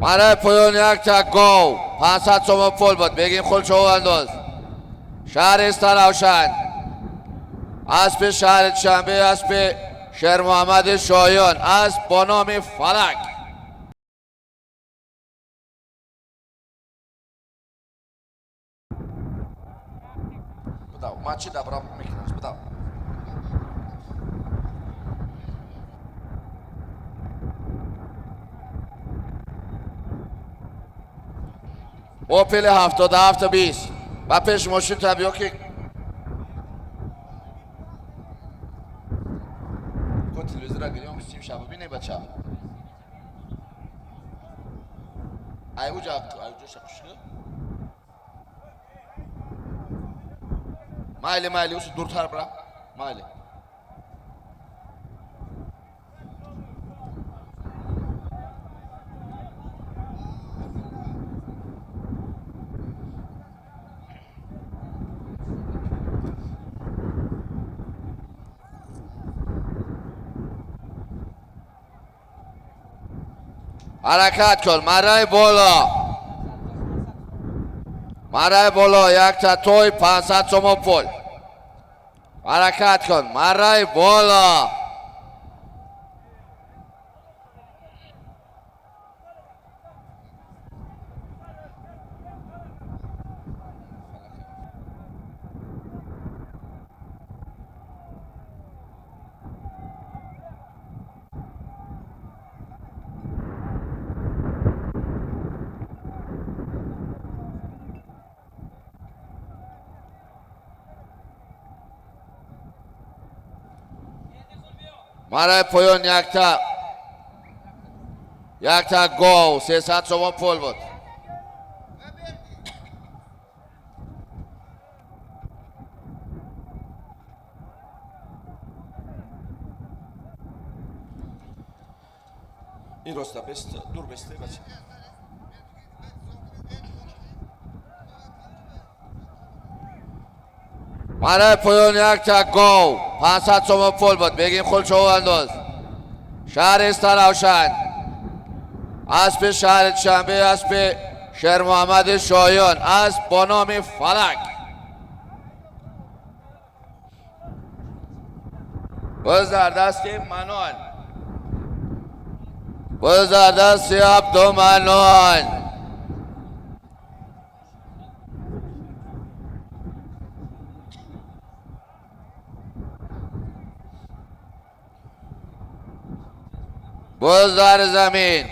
Марҳилаи поён якта гов 500 сомон пул буд. Бегим Хулчовандоз, шаҳри Истаравшан, аспи шаҳри Душанбе, аспи Шермуҳаммади Шоҳиён, асп бо номи Фалак. Бидав, ман чӣ дабра мекунам, бидав. Опели 77 20 ба пеш мошин табиё ки. Ко телевизора гирём, сим шаба бине, бача. Ай уҷа, ай уҷа шақушка. Майли, майли, усу дуртар бира. Майли. Ҳаракат кун, марҳилаи боло, марҳилаи боло, якта той 500 сомон пул. Ҳаракат кун, марҳилаи боло. Марҳилаи поён якта гов 300 сомон пул буд. Ин роста бест, дур бесте, бача. Марҳилаи поён якта гов 500 сомон пул буд. Бегим Хулчовандоз, шаҳри Истаравшан, аспи шаҳри Душанбе, аспи Шермуҳаммади Шоҳиён, асп бо номи Фалак. Боз дар дасти Манон, боз дар дасти Абдуманон. Боз дар замин.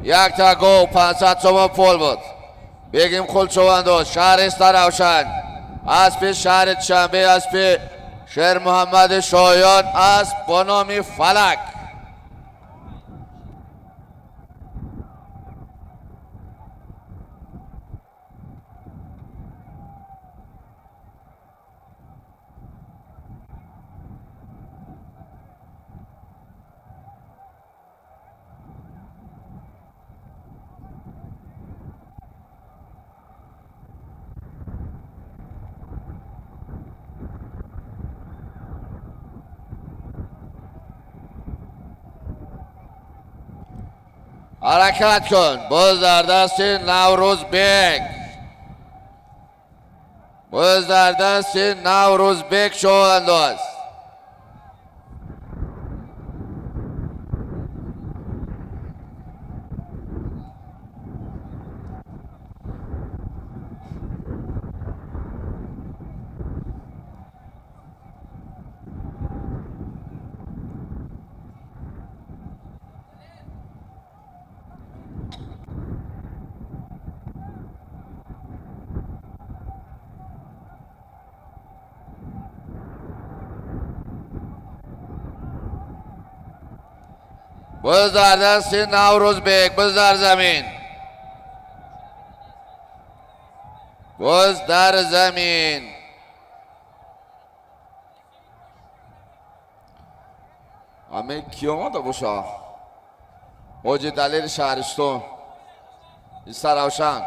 Якта гов 500 сомон пул буд. Бегим Хулчовандоз, шаҳри Истаравшан, аспи шаҳри Душанбе, аспи Шермуҳаммади Шоҳиён, асп бо номи Фалак. Ҳаракат кун, боз дар дасти Наврӯзбек, боз дар дасти Наврӯзбек шоҳандоз. Боз дар дасти Наврӯзбек, боз дар замин, боз дар замин. Аме ки омада боша? Ҳоҷи Далери шаҳристон, Истаравшан.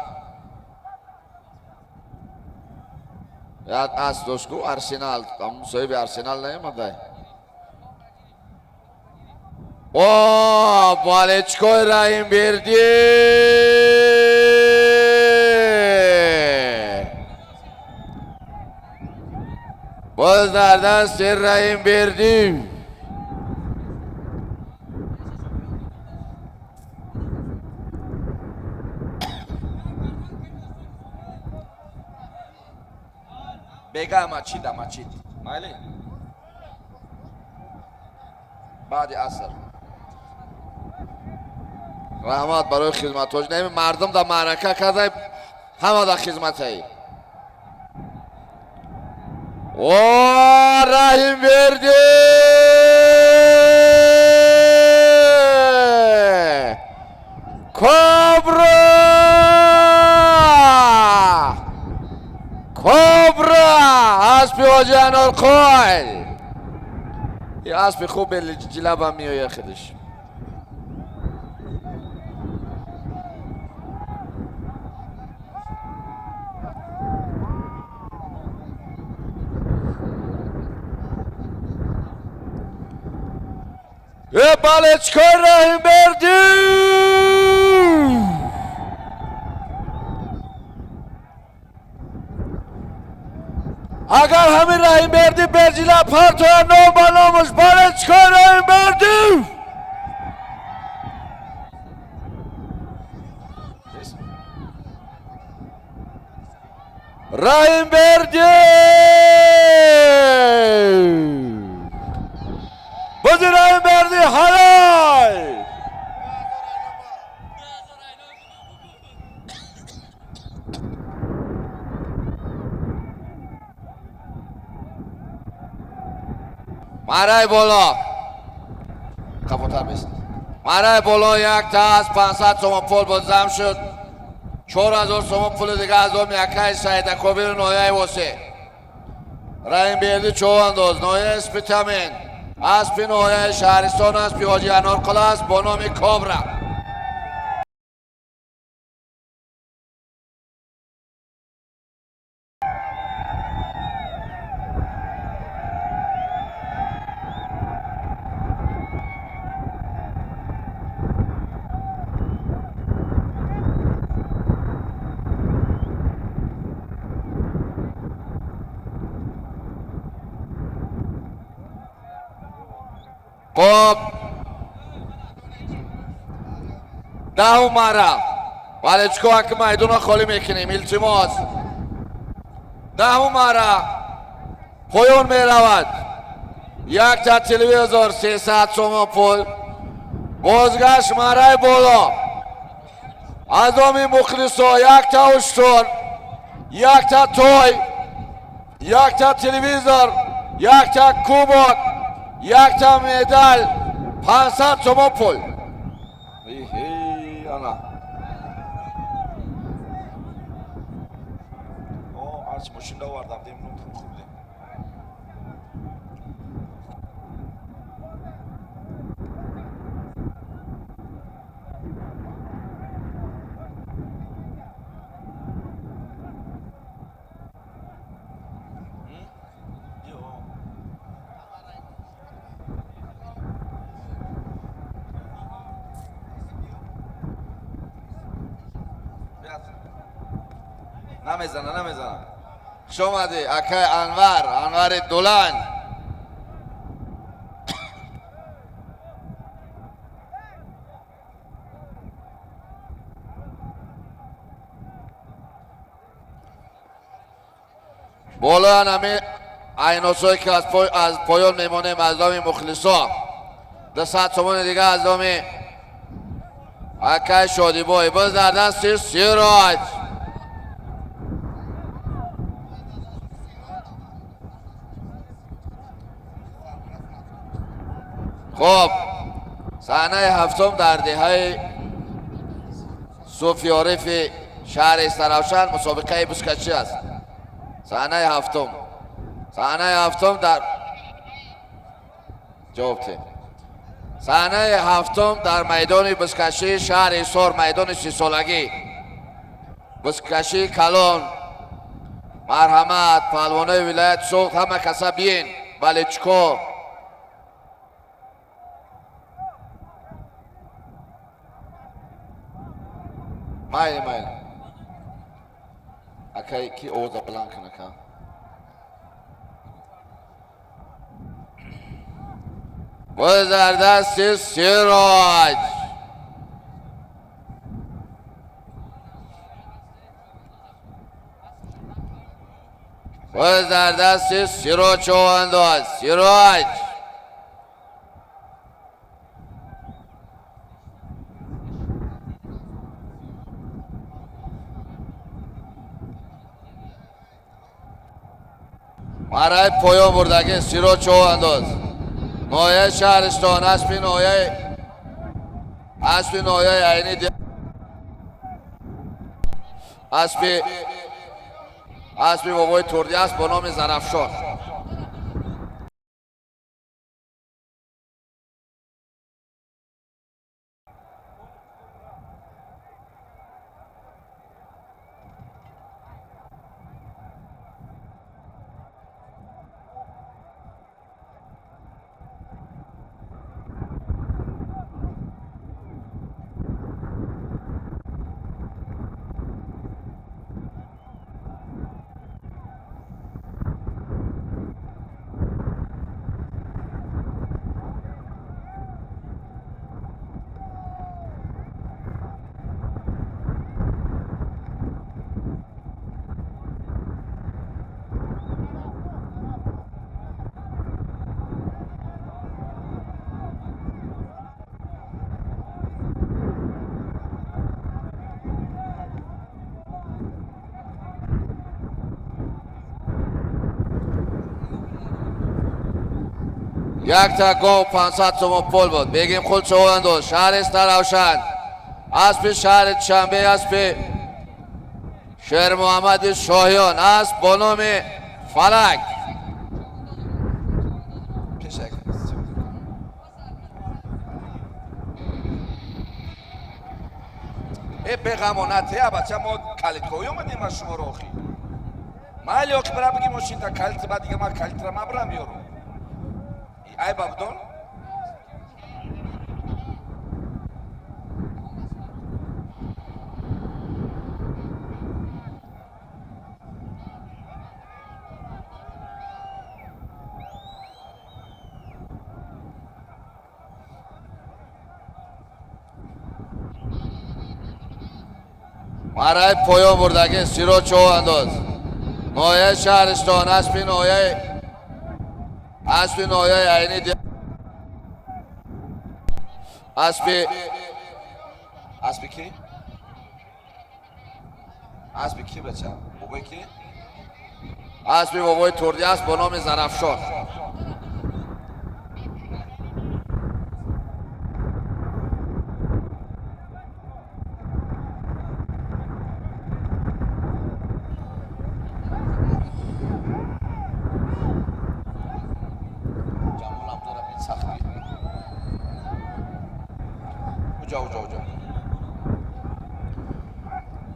Як асп дошт ку Арсенал, там соҳиби Арсенал наомадай. О, болельщик ои Раҳимбердӣ! Боз дар дасти Раҳимбердӣ. Бега мачида мачид. Майли? Баъди аср. Раҳмат барои хизматҳош. Неми мардум дар маърака карда, ҳама дар хизматаи. О, Раҳимбердӣ! Кобра! Кобра! Аспи ҳоҷи Анорқойл! Ин аспи хуб ҷилабам меояд худаш. Э, болельщик ои Раҳимбердӣ! Агар ҳамин Раҳимбердӣ берҷила партоя, ном ба номаш, болельщик ои Раҳимбердӣ! Раҳимбердӣ! Бузи Раҳимбердӣ ҳалол! Мараи боло. Қафотар бест. Мараи боло якта аз 500 сомон пул буд, зам шуд. 4000 сомон пули дига аз оми акаи Саидакобири ноҳияи Восе. Раҳимбердӣ Човандоз, ноҳияи Спитамен, аспи ноҳияи Шаҳристон, аспи ҳоҷи Анорқул аст бо номи Кобра. Хоб, даҳум мара, болельщик о, ки майдонро холӣ мекунем, илтимос. Даҳум мара поён меравад. Якта телевизор, 300 сомон пул. Бозгашт мараи боло аз номи мухлисо якта уштур, якта той, якта телевизор, якта кубок, якта медал, 500 сомон пул. Ана. О, арч мошин овардам, дем хуб. Намезана, намезана. Хуш омадӣ, акай Анвар, Анвари Дулан. Болоян ҳами айносое ки аз поён мемонем, аз номи мухлисо 200 сомони дига аз номи акай Шодибой. Боз дар дасти Сироҷ. Хоб, саҳнаи ҳафтум дар деҳаи Суфиёрифи шаҳри Истаравшан мусобиқаи бузкашӣ аст. Саҳнаи ҳафтум, саҳнаи ҳафтум дар ҷавоб те. Саҳнаи ҳафтум дар майдони бузкашии шаҳри Ҳисор, майдони сисолагӣ, бузкашии калон. Марҳамат, паҳлавонои вилоят Суғд, ҳама каса биен. Балечко. Майли, майли. Акай ки овоза баланд кун, ака. Боз дар дасти Сироҷ. Боз дар дасти Сироҷ човандоз. Сироҷ. Барои поён бурдагӣ Сироҷ човандоз. Ноҳияи шаҳристон, аспи ноҳияи Айни, аспи бобои Турдӣ аст бо номи Зарафшон. Якта гов 500 сомон пул буд. Бегим хул човандоз, шаҳри Старавшан, аспи шаҳри Душанбе, аспи Шермуҳаммади Шоҳиён, асп бо номи Фалак. Э беғамонате, бача, мо калиткоӣ омадем аз шуморо охи. Майли охи, бира биги мошинта калит, ба дига ман калитра мабрам ёру. Ай бабдон. Барои поён бурдагӣ Сироҷ човандоз. Ноҳияи шаҳристон, аспи ноҳияи Айни, аспи ки? Аспи ки, бача? Бобои ки? Аспи бобои Турдӣ аст бо номи Зарафшон.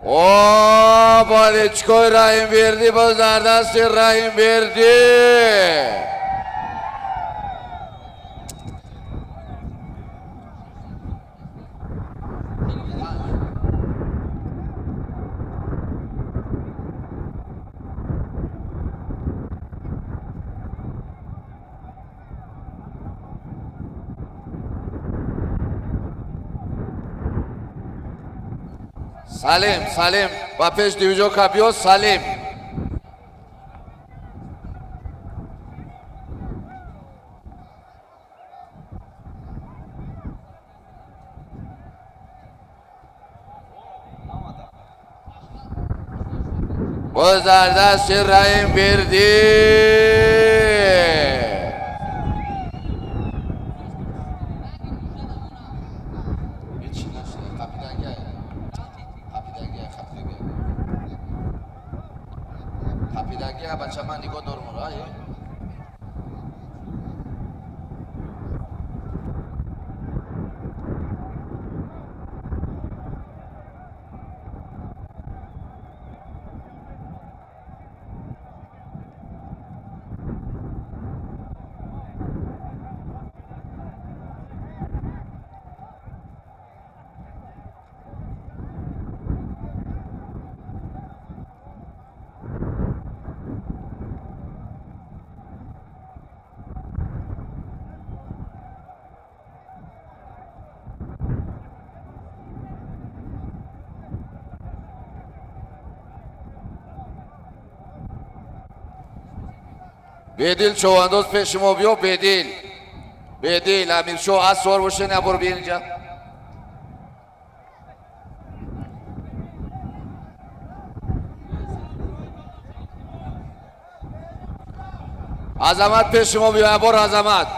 О, болечкои Раҳимбердӣ, боз дар дасти Раҳимбердӣ. Салим, Салим, ба пеш движока биё, Салим. Боз дар дасти Раҳимбердӣ. Бача, ман нигоҳ дорам. Бедил човандоз пеши мо биё, Бедил. Бедил, Амиршоҳ аз сувор бошен, я бор биё инҷа. Азамат пеши мо биё, я бор Азамат.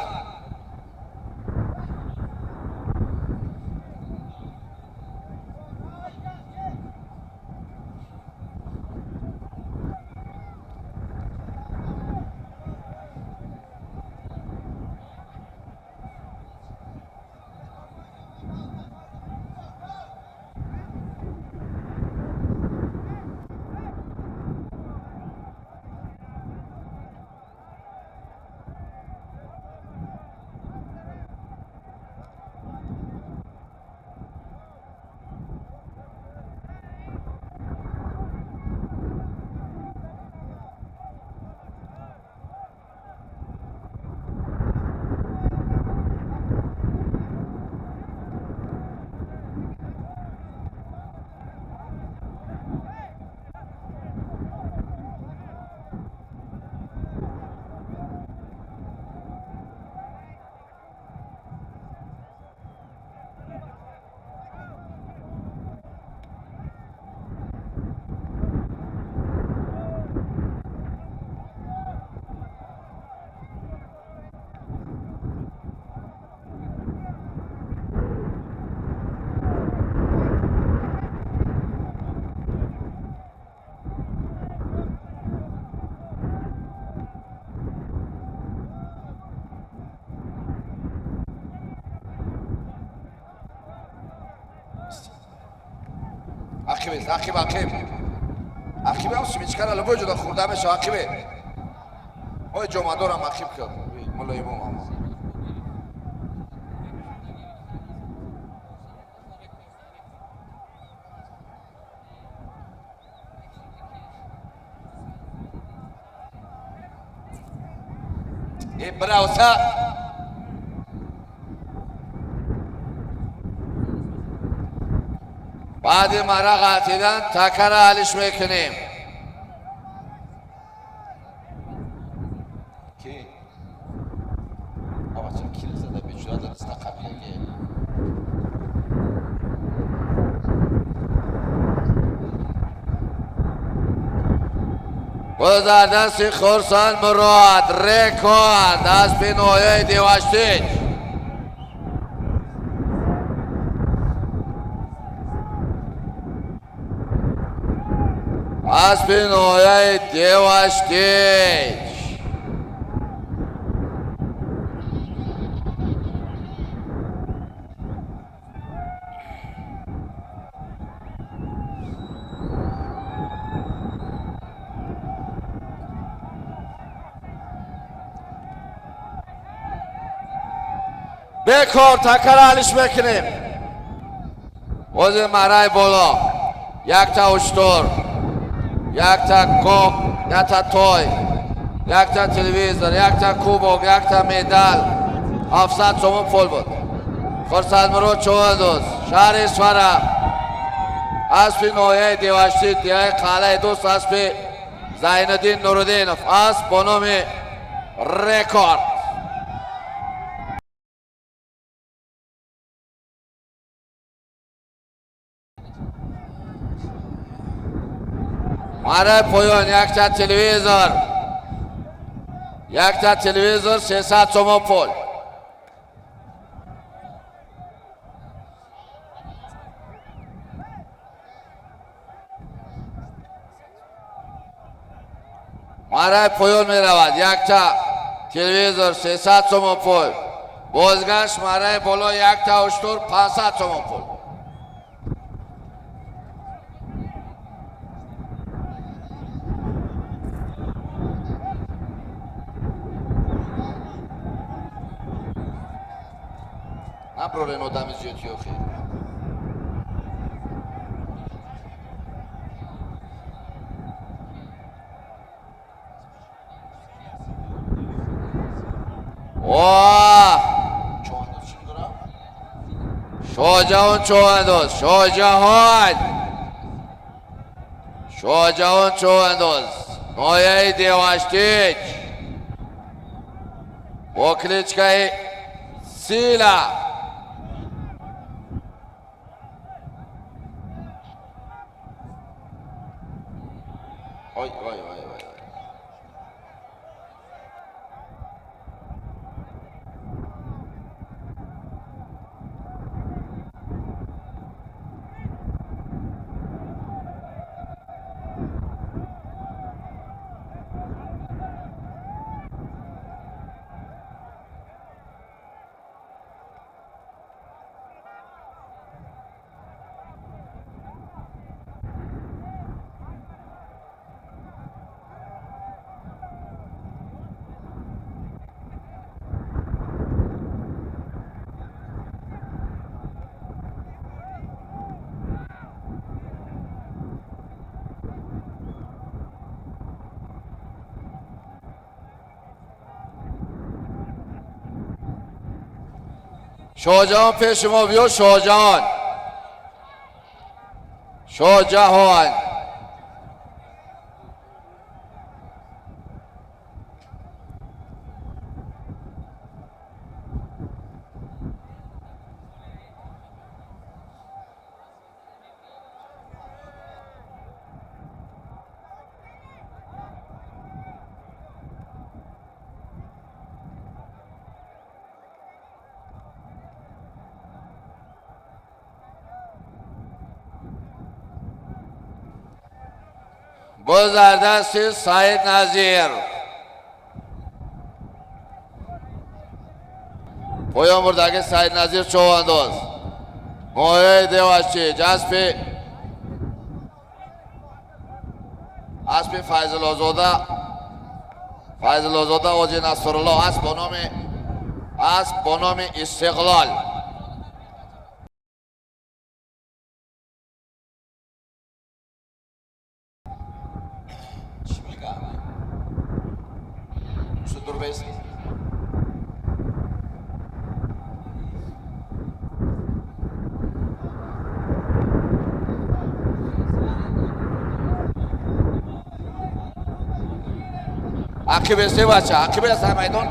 Ақиб, ақиб, ақиб. Ақиб ҳам семечкара любой ҷода хӯрда мешава, ақибе. Ой, ҷомадорам ақиб кард. Мулоимом. Э, бравса. Баъди мара қатидан такара алиш мекунем. Ки? Авача кил зада бечора даста қабилаги. Боз дар дасти Хурсанд Мурод рекорд аспи ноҳияи Деваштич. Аспи ноҳияи Деваштич. Бекор такара алиш мекунем. Бози марай боло. Якта уштур, якта гов, якта той, якта телевизор, якта кубок, якта медал. 700 сомон пул буд. Хурсанд Мурод Човандоз, шаҳри Исфара, аспи ноҳияи Деваштич, деҳаи Қалъаи Дӯст, аспи Зайниддин Нуруддинов, асп бо номи Рекорд. Мараи поён якта телевизор, якта телевизор, 300 сомон пул. Мараи поён меравад якта телевизор, 300 сомон пул. Бозгашт мараи боло якта уштур, 500 сомон пул. Наброрен одами зиёди охир. О! Човандоз чӣ дорам? Шоҳҷаҳон човандоз, Шоҳҷаҳон. Шоҳҷаҳон човандоз, ноҳияи Деваштич. Бо кличкаи Сила. Ой, ой, ой, ой. شاهجهان پیش ما بیا. شاهجهان، شاهجهان. گذردست سعید نظیر. پایان برده سعید نظیر چوبانداز. مایه دیواشی جسب اسب فیض آزاده، فیض آزاده حاجی نصرالله، اسب با نام، اسب با نام استقلال. عقب سه بچه، عقب از میدان.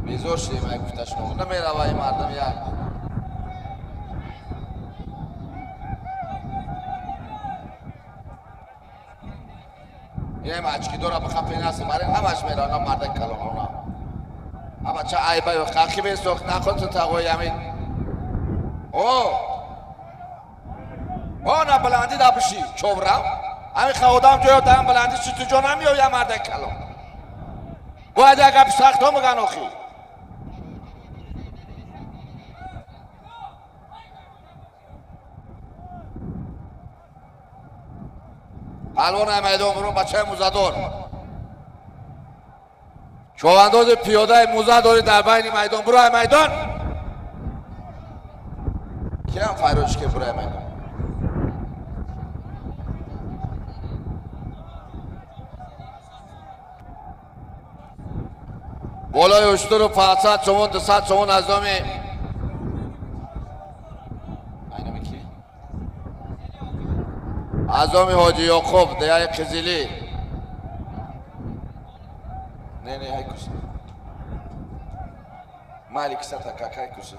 بیزور شدیم اگه گفته شما نمیره این مردم یک اینم اچکی داره بخواه پیناسه برای همش میره اونا مردم کلان اونا. اما چه عیبه خاکی به سوخت نخود تو تقوی همین. او او نه بلندی دا بشی چوبرم همین خودم جوی دام بلندی چی تو جانم یا یا مرد کلام باید اگه سخت هم بگن آخی. پهلوان میدان برون بچه موزدار. چوبانداز پیاده موزه داری در بین میدان. برو میدان. کی هم فیروز که برو میدان. بالای اشتر و 500 تومان 200 تومان از نام از نام حاجی یعقوب دیای قزلی. نه نه های کس مالی کسا تا کای کس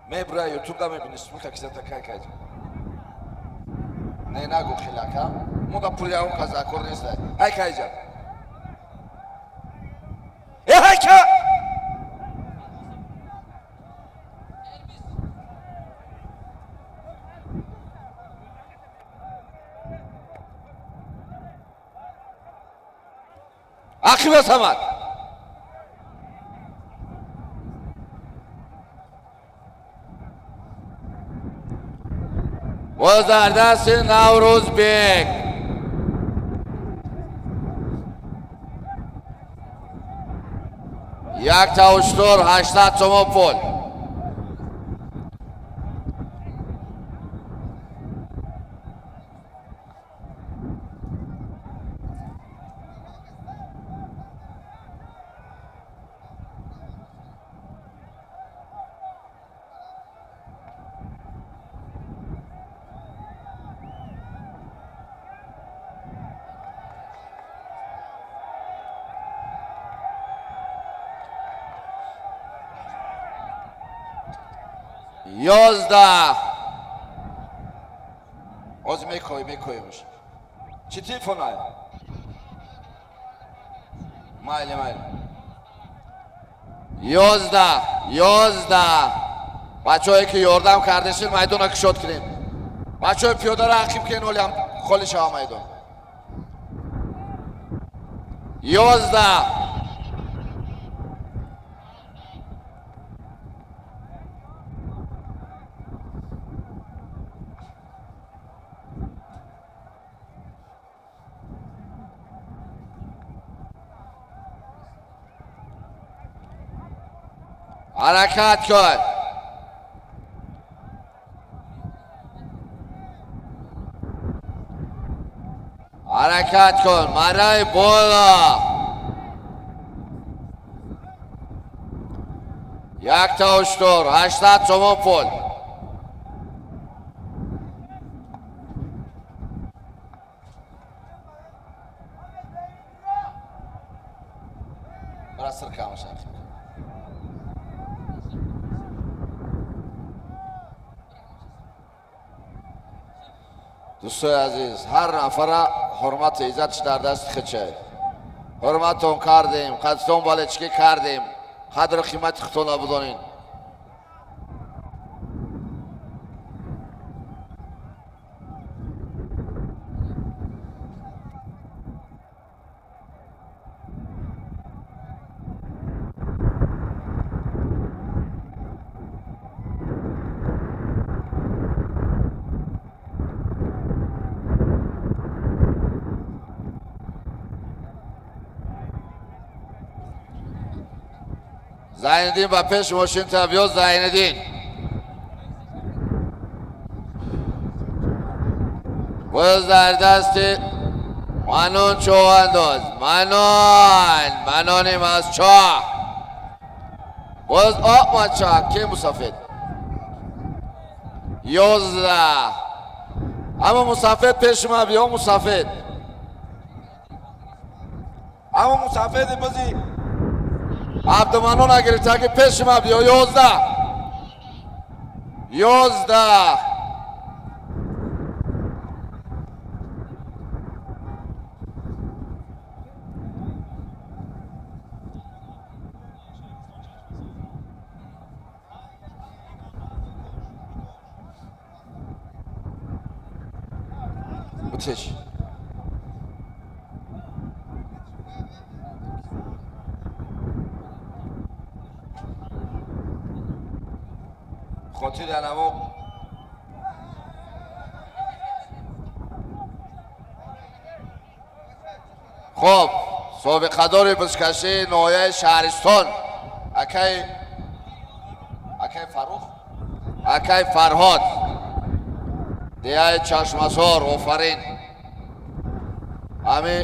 میبره یوتیوب دا میبینی سموتا کسا تا کای کای. نه نگو خلاکا مو دا پولی اون کسا کور نیست. های کای جا ای های کا عقب صمد. وزردست نوروز بیگ. یک تا اشتر 800 تومان پول. 11. Оз мекои мекоимш. Чӣ телефонай? Майли, майли. 11, 11. Бачаҳое ки ёрдам кардешин, майдона кушод кунем. Бачаҳои пиёдаро ақиб кен, ҳолиам холӣ шава майдон. 11. Ҳаракат кун. Ҳаракат кун. Мараи боло. Якта уштур, 800 сомон пул. Бара сир камаша. Дӯстои азиз, ҳар нафара ҳурмату иззатш дар дасти худше. Ҳурматтон кардем, қадтон балечкӣ кардем, қадру қимати худтонро бидонед. Зайниддин ба пеши мошин та биё. Зайниддин боз дар дасти манон чӯвандоз, манон, маноним аз чоҳ. Боз омад чоҳ, ки мусафед. 11. Аммо мусафед пеши ман биё, мусафед. Аммо мусафеди бози Абдуманон гирифта ки пеши ман биё. 11, 11. Бутеш. Хотири анамо Хоб, собиқадори бузкашии ноҳияи Шаҳристон, акай Фаррух, акай Фарҳод, деҳаи Чашмасор, офарин. Ҳами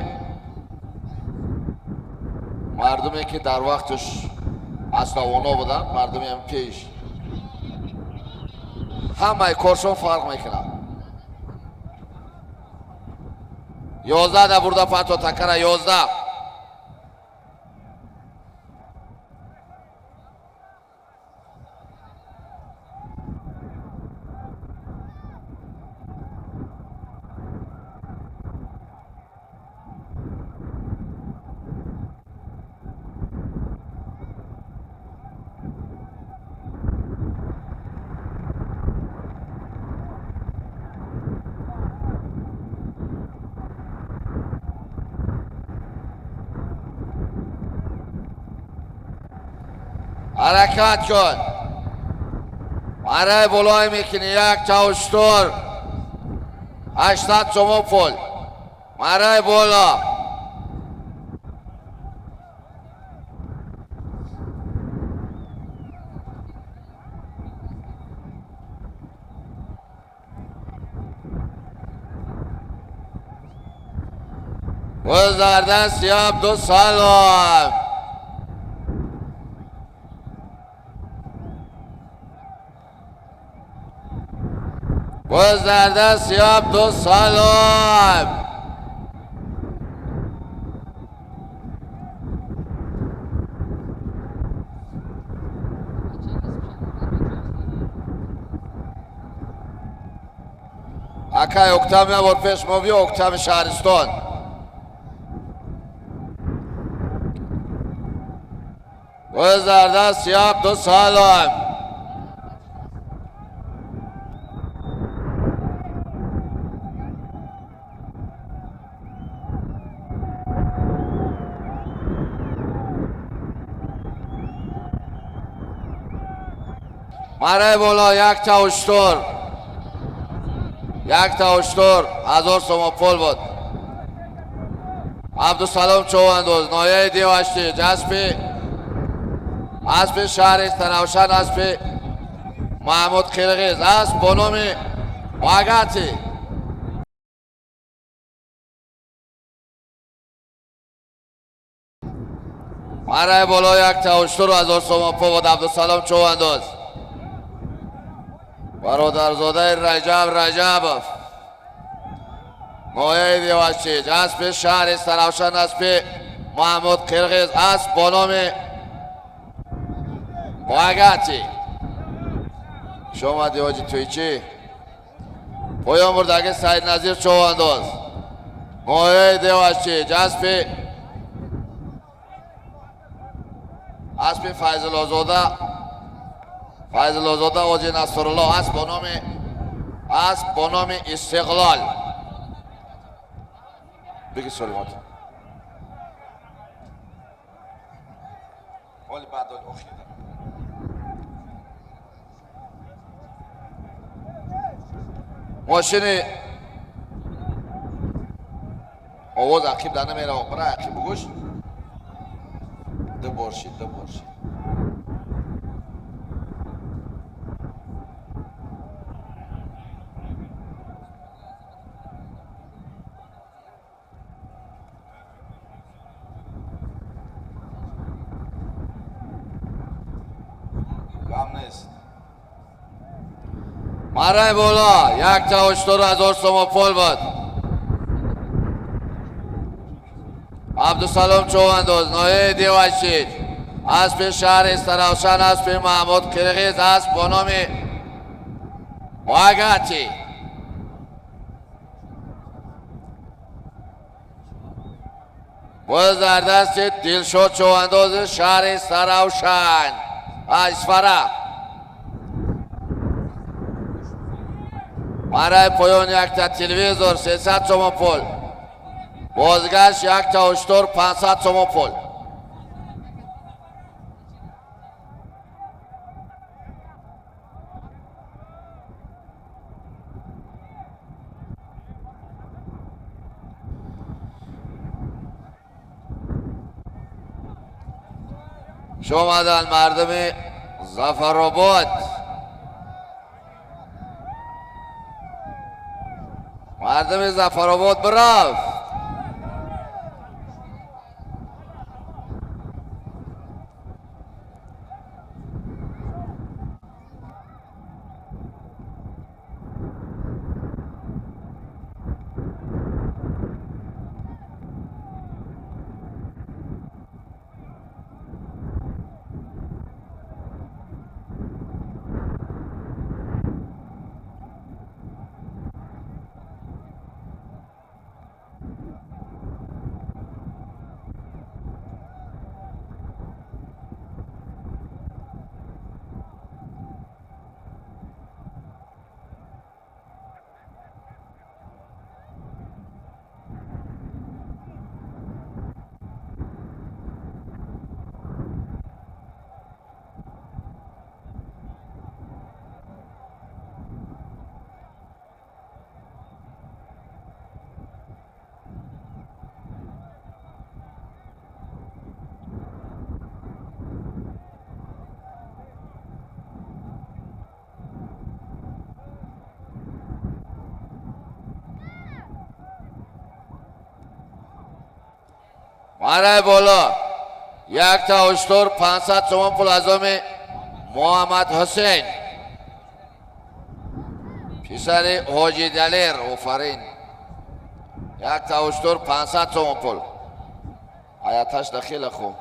мардуме ки дар вақташ аславоно буданд, мардуми ҳам пеш, ҳамаи коршон фарқ мекунад. 11 да бурда пато такара 11. Ҳаракат кун. Барои болой мекунӣ як та уштур, 800 сомон пул. Барои боло. Боз дар дасти Абдусалом. Боз дар дасти Абдусалом. Акай Октам я бор пеш мо биё, Октами шаҳристон. Боз дар даст Абдусалом. Мараи боло якта уштур. Якта уштур 1000 сомон пул буд. Абдусалом Човандоз, ноҳияи Деваштич, аспи шаҳри Таравшан, аспи Маҳмуд Қирғиз, асп бо номи Вагати. Мараи боло якта уштур 1000 сомон пул буд. Абдусалом Човандоз. Бародарзодаи Раҷаб Раҷабов, ноҳияи Деваштич, аспи шаҳри Саравшан, аспи Маҳмуд Қирғиз, асп бо номи Вагати. Шомади ҳоҷи Тӯйчӣ. Поён бурдаги Саидназир Човандоз, ноҳияи Деваштич, аспи Файзуллозода, Файзуллозода ҳоҷи Насрулло, асп бо номи Истиқлол. Бигӣ солимот. Оли баъд оли охирида. Мошини овоз ақиб да намерава, бира ақиб бугӯш. Ду бор шид, ду бор шид. Гам нест. Марай боло якта уштур 1000 сомон пул буд. Абдусалом Човандоз, ноҳияи Деваштич, аспи шаҳри Саравшан, аспи Маҳмуд Қирғиз, асп бо номи Вагати. Боз дар дасти Дилшод Човандози шаҳри Саравшан, Исфара. Марай поён якта телевизор 300 сомон пул. Бозгашт якта уштур 500 сомон пул. Шомадан мардуми Зафаробод. Мардуми Зафаробод бирав. Марай боло якта уштур 500 сомон пул аз номи Муҳаммад Ҳусейн, писари Ҳоҷи Далер. Офарин. Якта уштур 500 сомон пул. Аяташ да хеле хуб.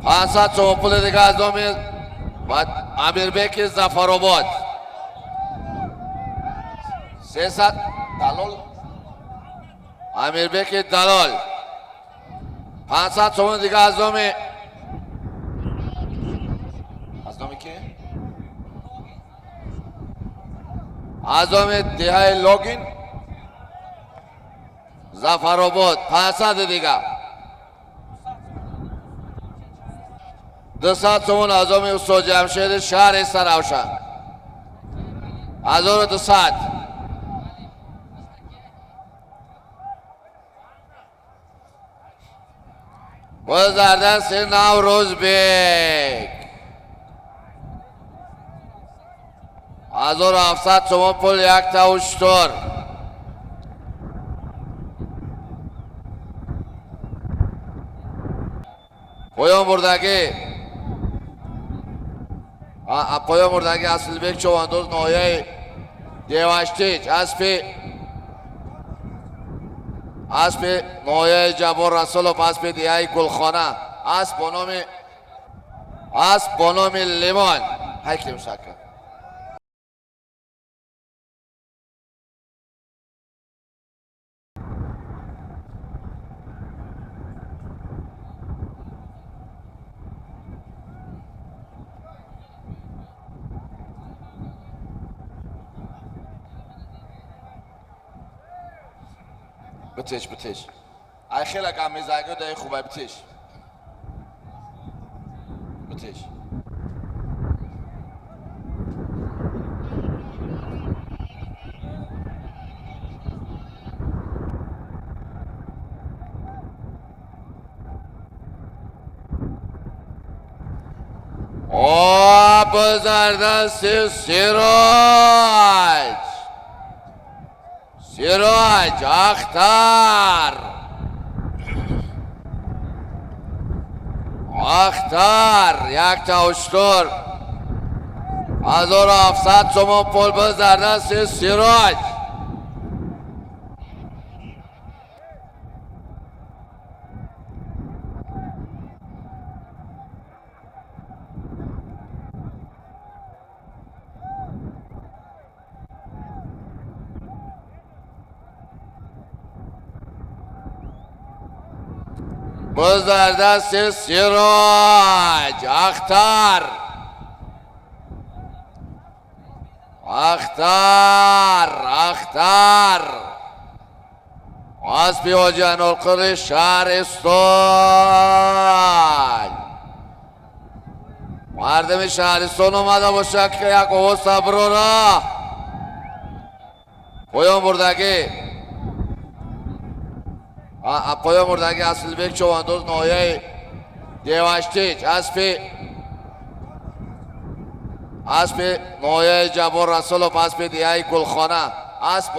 500 сомон пули дига аз номи Амирбеки Зафаробод. 300 Далол. Амирбеки Далол. 500 сомон дига аз номи ки? Аз номи деҳаи Логин Зафаробод. 500 дига. 200 сомон аз номи устод Ҷамшеди шаҳри Саравшан. 1200. Боз дар дасти Наврӯзбек. 1700 сомон пул якта уштур. Поён бурдагӣ. Поён бурдагӣ Асилбек Човандоз ноҳияи Деваштич аспи ноҳияи Ҷаббор Расулов аспи деҳаи Гулхона асп бо номи Лимон. Ҳайким шакар. بتش بتش. ای خیلی کم میزنگو دای خوبه بتش. بتش. او بزردست سراج. سراج اختر. اختر یک تا اشتر. 1700 سومون پول بزردست سراج. بزردست سراج. اختر اختر اختر اسبی حاجی انورقلی شهرستان. مردم شهرستان اومده باشه که یک آواز صبرورا پایان بردگی. پایان بردگی اصلبек човандоз ноҳияи Деваштич аспи ноҳияи Ҷаббор Расулов аспи деҳаи Гулхона асп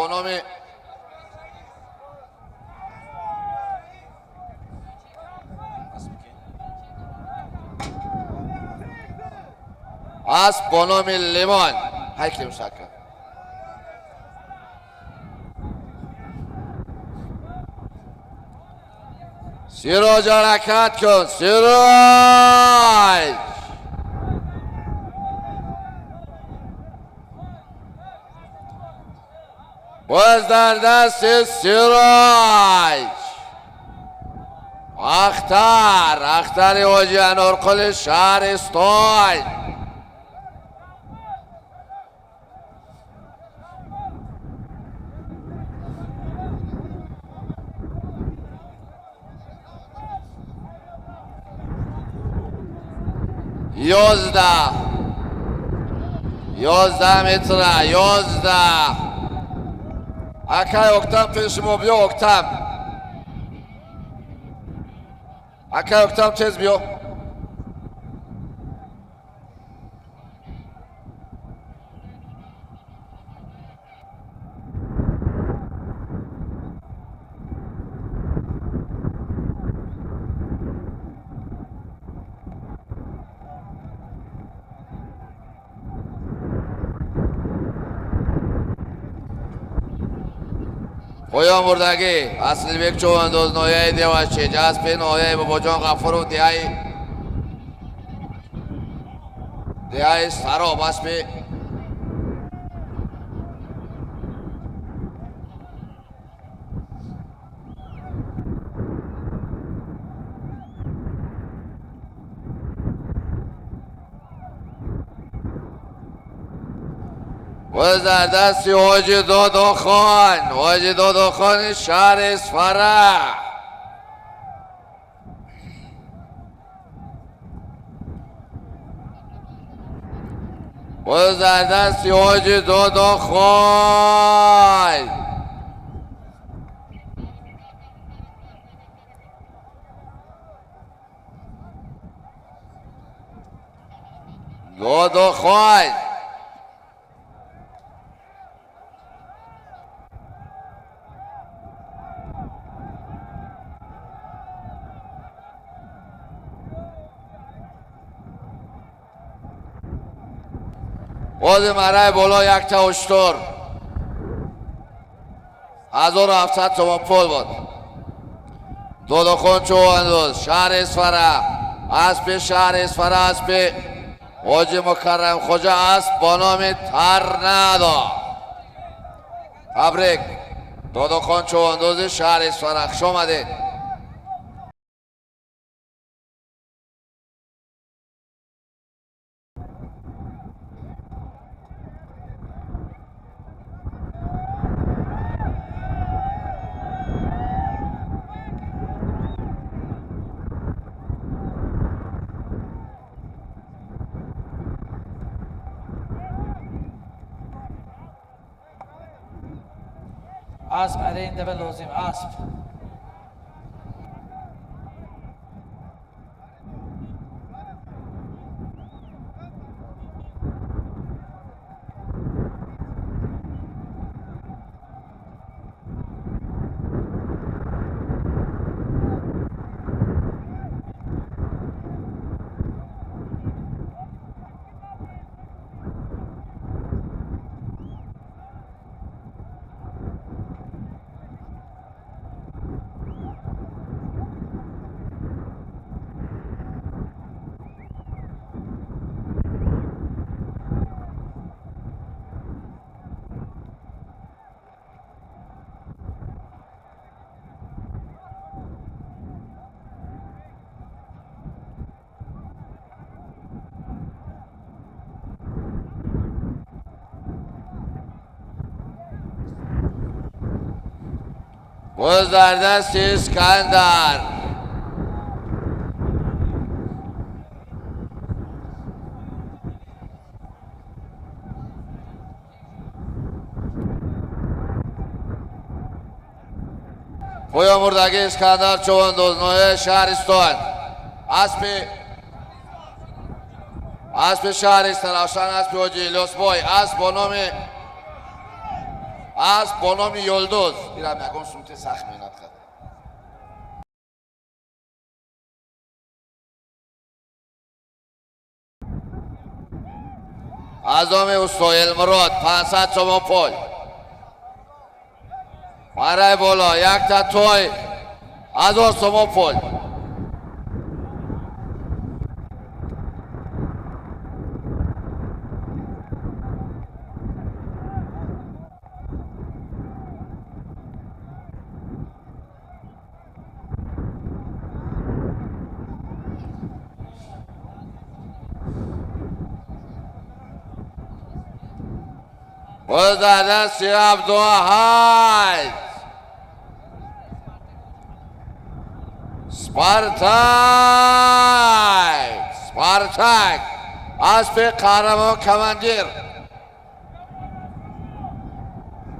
бо номи Лимон. Ҳайким шакар. سیراج حرکت کن. سیراج باز در دست سیراج. اختر اختر حاجی انارقل شهرستان. 11 متر 11. اکای اکتم پیش ما بیا اکتم. اکای اکتم تیز بیا. پایان بردگی اصلبек човандоз ноҳияи Деваштич аспи ноҳияи Бобоҷон Ғафуров деҳаи Деҳаи Сароб аспи در دستی حاجی داداخان، حاجی داداخان شهر اسفره. باز در دستی حاجی داداخان. داداخان باز مرای بالا یک تا اشتر 1700 تومان پول بود. داداخان چوباندوز شهر اسفره، اسب شهر اسفره، اسب حاجی مکرم خوجه، اسب با نام ترنادو. تبریک داداخان چوباندوز شهر اسفره، خوش آمدید. اسب ارینده و لازم اسب. باز در دست اسکندر. پویا مردگی اسکندر چوباندوز نوه شهرستان، اسب شهرستان افشان، اسب حاجی الیاس بای، اسب با نام یلدوز. اینم یکم سمت سخت میاد خد. اعظم استاد مراد 500 تومان پول. برای بالا یک تا توی 1000 تومان پول. باز در دست عبدالواحد سپارتاک، سپارتاک اسب قهرمان کماندیر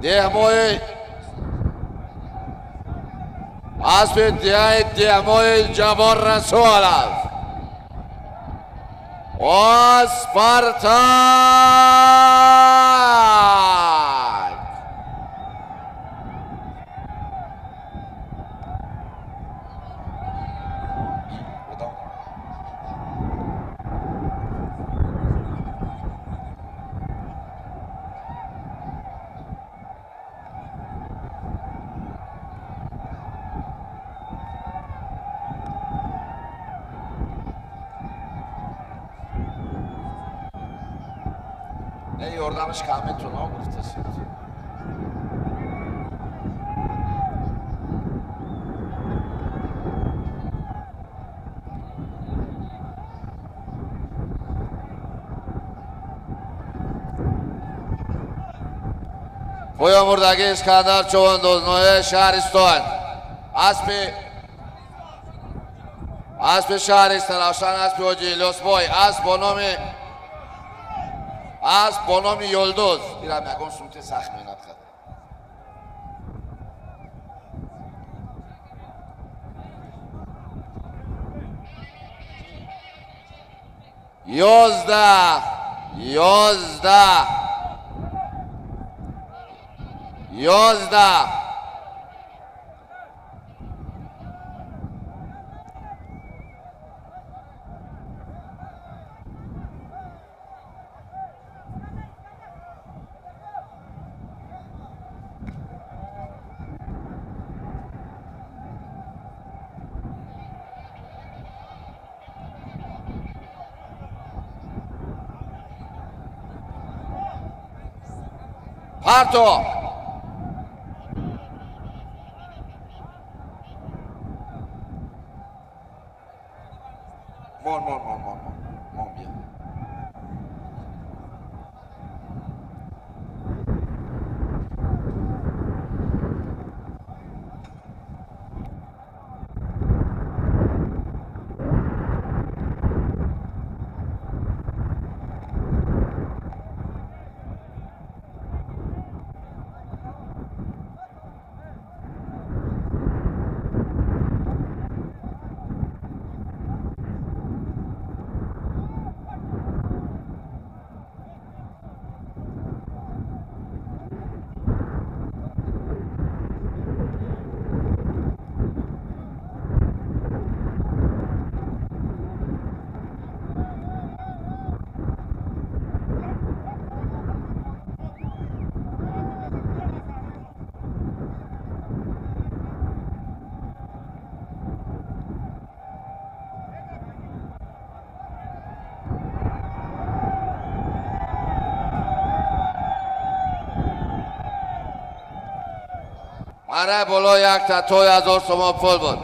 دهموی اسب دهموی جبار رسولов و سپارتاک. Не ёрдамаш кам метунам гуфтаст. Поён бурдаги Искандар Човандоз, ноҳияи Шаҳристон. Аспи шаҳри Саравшан, аспи ҳоҷи Илёсбой, асп бо номи Юлдуз. Ирам ягон сумте сахт меҳнат кард. 11 11 11. Парто. Мон, мон, мон, мон, мон. Мон бия. Мара боло як та той 1000 сомон пул буд.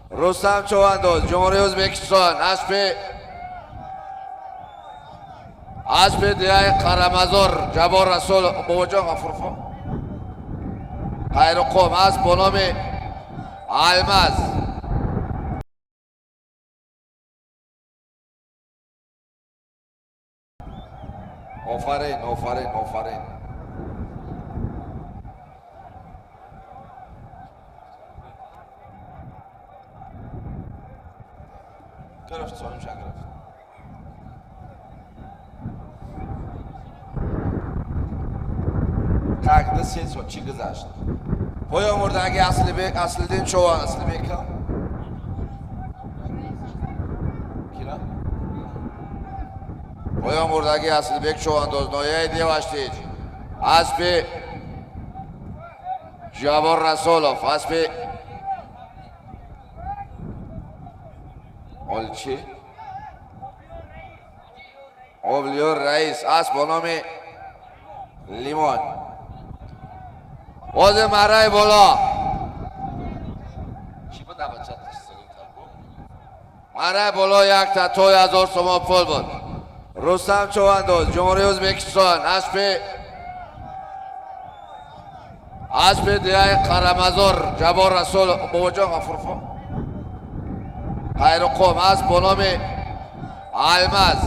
Рустам Човандоз, Ҷумҳурии Ӯзбекистон, аспи дигаи Қарамазор, Ҷаббор Расул, Бобоҷон Ғафуров. Қайроққум, асп бо номи Алмаз. Офарин, офарин, офарин. Гирифт, солимша гирифт. Так, ду се сол чӣ гузашт? Поён бурдаги Аслибек, Аслиддин Чован, Аслибека. Кира? Поён бурдаги Аслибек Човандоз, ноҳияи Деваштич. Аспи Ҷаббор Расулов, аспи Олчи? Овлиёр Раис, асп бо номи Лимон. Бози мараи боло. Чӣ буд абача? Мараи боло як та той 1000 сомон пул буд. Рустам Човандоз, Ҷумҳурии Ӯзбекистон, аспи дигаи Қарамазор, Ҷаббор Расул, Бобоҷон Ғафуров. Қайроққум, асп бо номи Алмаз.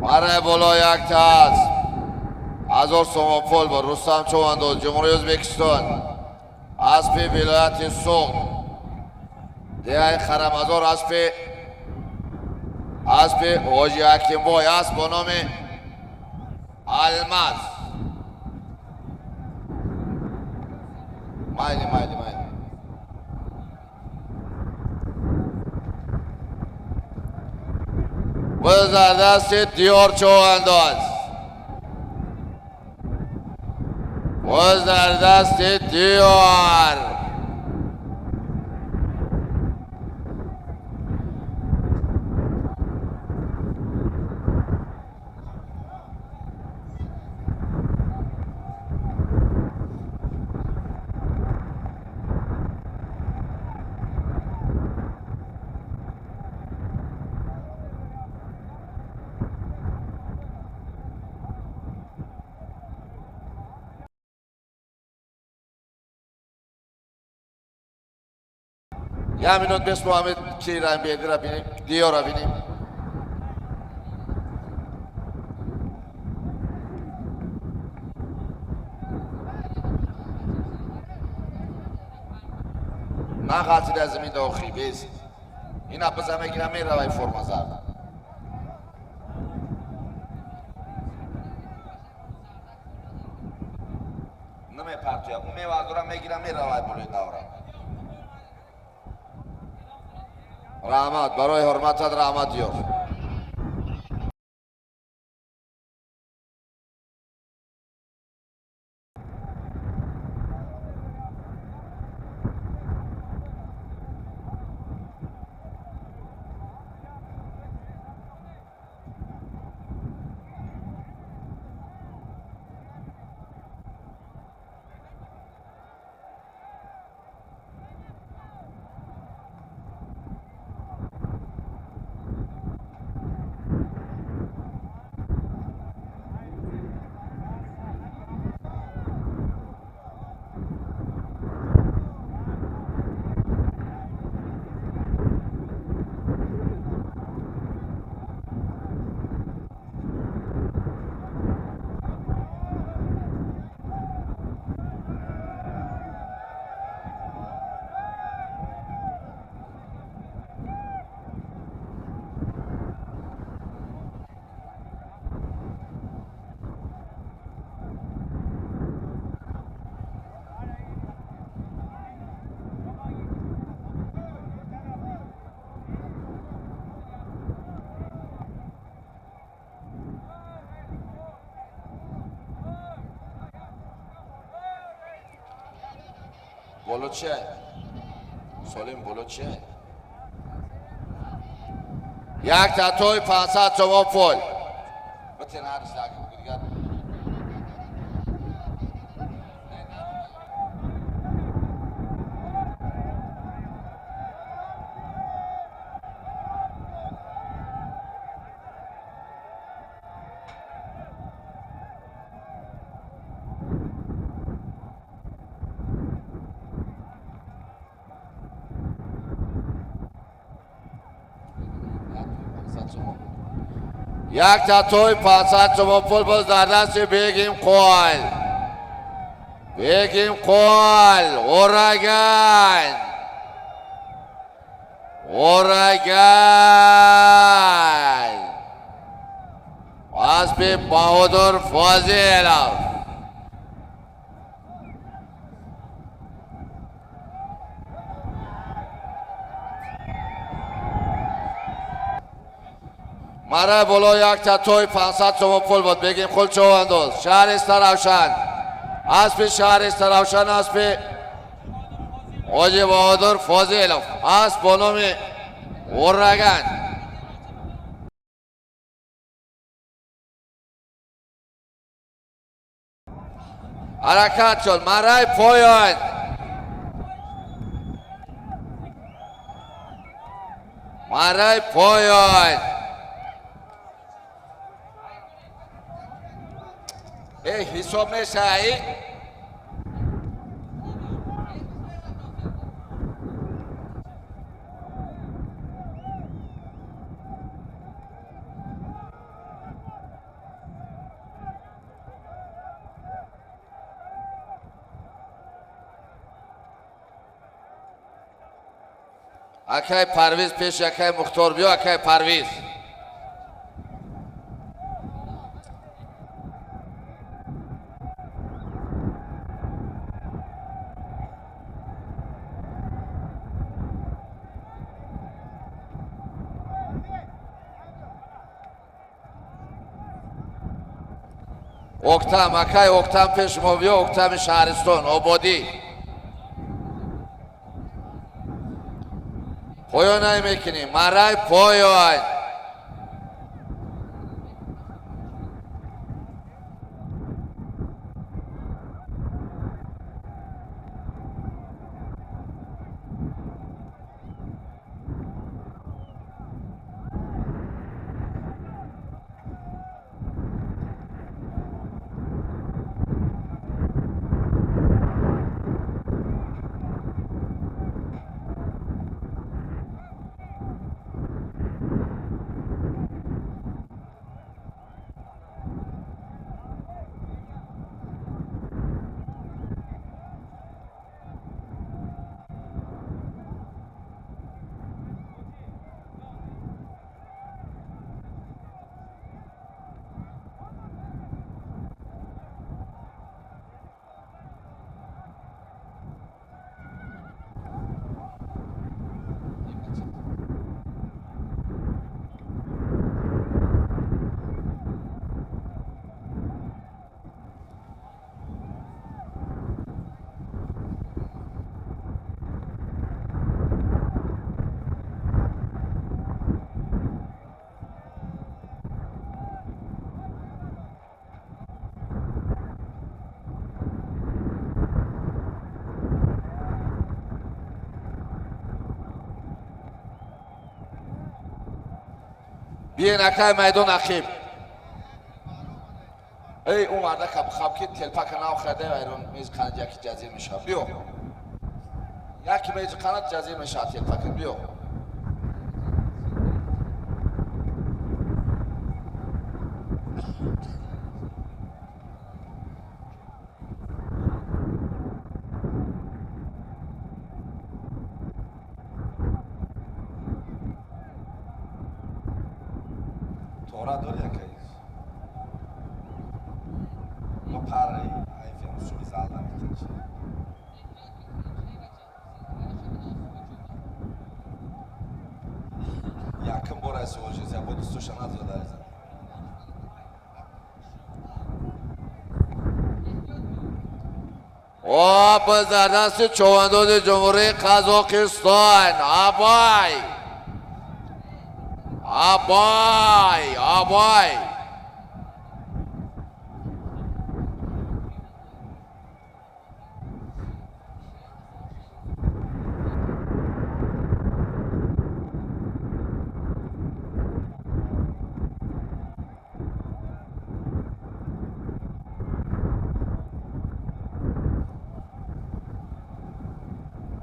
Марай боло якта аст. 1000 сомон пул бо Рустам Чувандоз, Ҷумҳурии Ӯзбекистон. Аспи вилояти Суғд. Деҳаи Харамазор аспи Ҳоҷи Ҳакимбой аст бо номи Алмаз. Майли, майли, майли. Боз дар дасти Диёр Чувандоз. Боз дар дасти Диёр. Я минут бес Муҳаммед Кирам бедира бинем, Диёра бинем. На ғалтида замин дохи бес. Ина биза мегира меравай форма зард. Намепартоя, ӯ мевардора мегира меравай болои давра. Раҳмат барои ҳурматат, раҳмат ёр. Боло чия? Солим боло чия? Як татои 500 сомон пул. Битен ҳарис дигар. Як татои 500 сомон пул боз дар дасти Бегим Қол. Бегим Қол, Ураган. Ураган. Аспи Баҳодур Фозилов. Мара боло як татои 500 сомон пул буд. Бегим Қул Чувандоз, шаҳри Саравшан. Аспи шаҳри Саравшан, аспи Ҳоҷи Баҳодур Фозилов. Асп бо номи Ураган. Ҳаракат шуд. Мараи поён. Мараи поён. Ҳисоб мешавӣ? Акай Парвиз пеш акай Мухтор биё, акай Парвиз. Октам, акай Октам пеш мо биё, Октами шаҳристон, Ободӣ. Поёнай мекунем, марай поён. Биен акай майдон ақиб. Эй, ӯ мардака бихаб ки телпака нав харда айрон мез қанад яки ҷазир мешавад. Биё. Яки мези қанад ҷазир мешавад телпака. Биё. Тора дори акай. Мо пари айфем суми залда метинчи. Яким бор ай сувожиз, я бо дустуша назода айза. О, дар дасти човандози Ҷумҳурии Қазоқистон. Абай! Абай! Абай!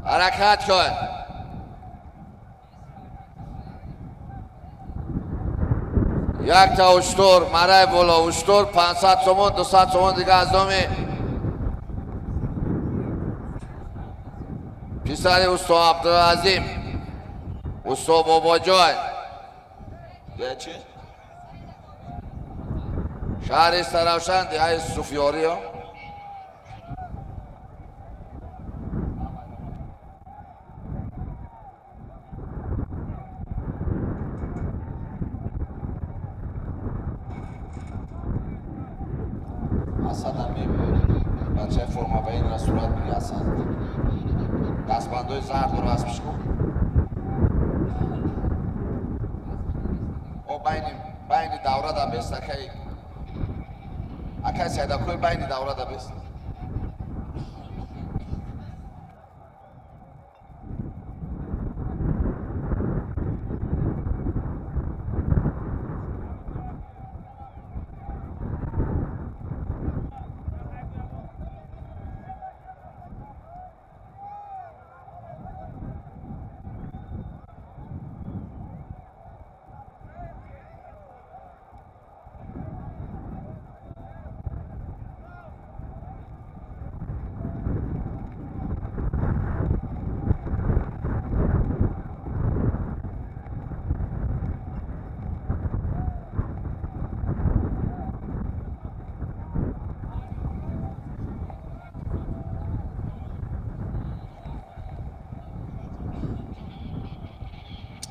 Ҳаракат кун. Як та уштур, марай боло, уштур 500 сомон, 200 сомон дига аз номи писари усто Абдулазим, усто Бобоҷон. Чӣ? Шаҳри Саравшан, деҳаи Суфиёриё. Асадам мебиёри. Бачаи форма ба инра сурат биги Асад. Дастбандои зард дора аспиш ку. О байни давра да бест акай. Акай Сайдакои байни давра да бест.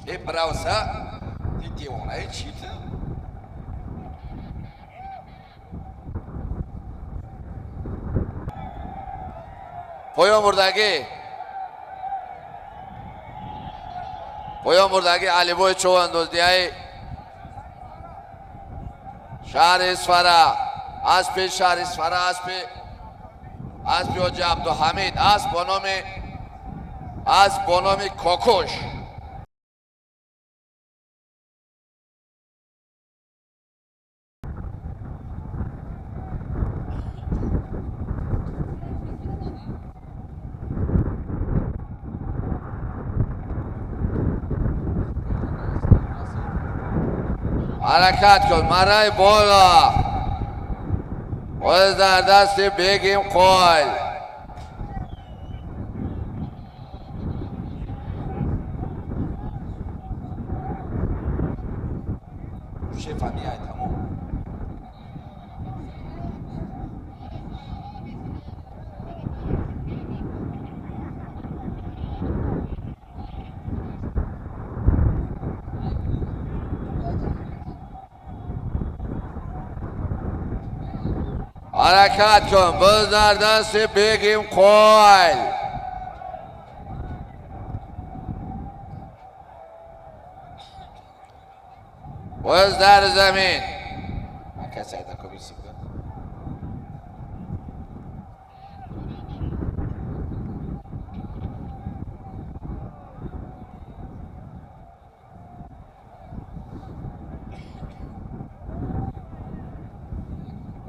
Э, бравса, ти девонаи чӣ ту? Поён бурдагӣ, поён бурдагӣ Алибои човандоздиҳаи шаҳри Исфара, аспи шаҳри Исфара, аспи ҳоҷи Абдуҳамид, асп бо номи Кокуш. Ҳаракат кун, мараи бола боз дар дасти Бегим Қойл. Шефа миай, тамом. Ҳаракат кун, боз дар дасти Бегим Қойл. Боз дар замин. Ака Сайдако бисиб.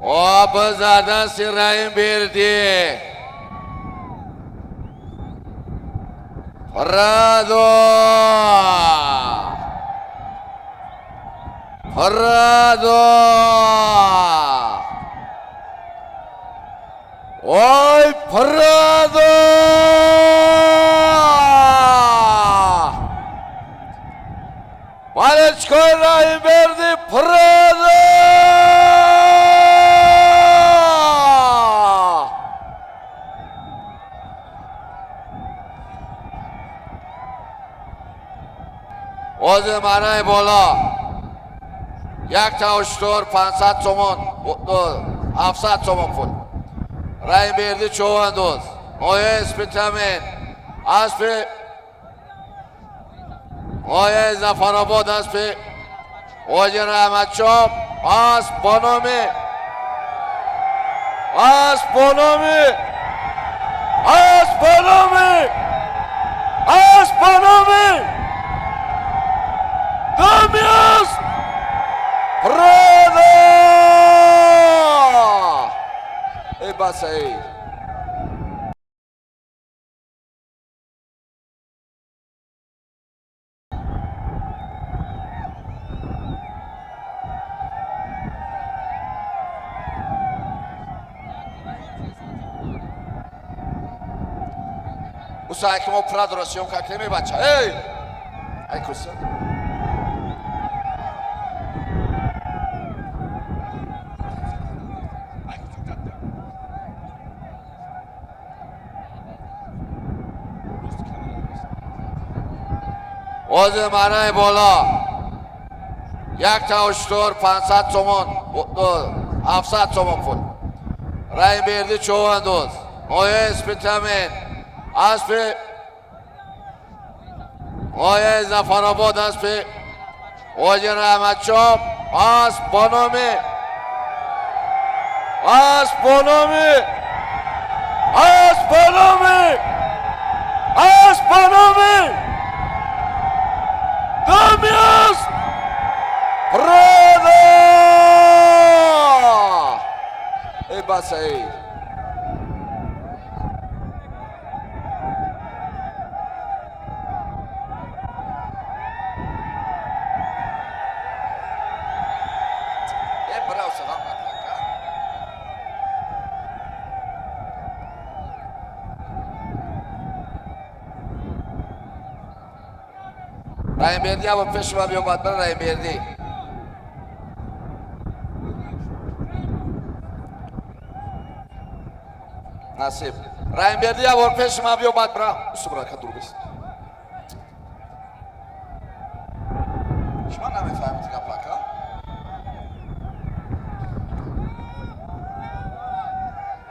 О, боз дар дасти Раим Берди. Прадо, Прадо, ой, Прадо! Балечкои Раим Берди, Прадо! Ози мараи боло якта уштур, 500 сомон, 700 сомон пул. Раим Берди човандоз, ноҳияи Спитамен, аспи ноҳияи Зафаробод, аспи ҳоҷи Раҳматшоҳ, асп бо номи асп бо номи асп бо номи Дамиас Прада! Эй, баса, эй. Усай, ки мо Прадоро съёмка кунем, бача. Эй! Ай, куса. Ози мараи боло якта уштур, 500 сомон, 700 сомон пул. Раим Берди човандоз, ноҳияи Спитамен, аспи ноҳияи Зафаробод, аспи ҳоҷи Раҳматшоҳ, асп бо номи асп бо номи асп бо номи Дамиас Прада! Эй, баса, эй. Эй, бравса, ғам накун. Раим Берди ҳаво пеши ман биёмад, бара, Раим Берди. Насиб. Раим Берди ҳаво пеши ман биёмад, бара. Субра, ка дур бис. Шумо намефаҳмед гапака?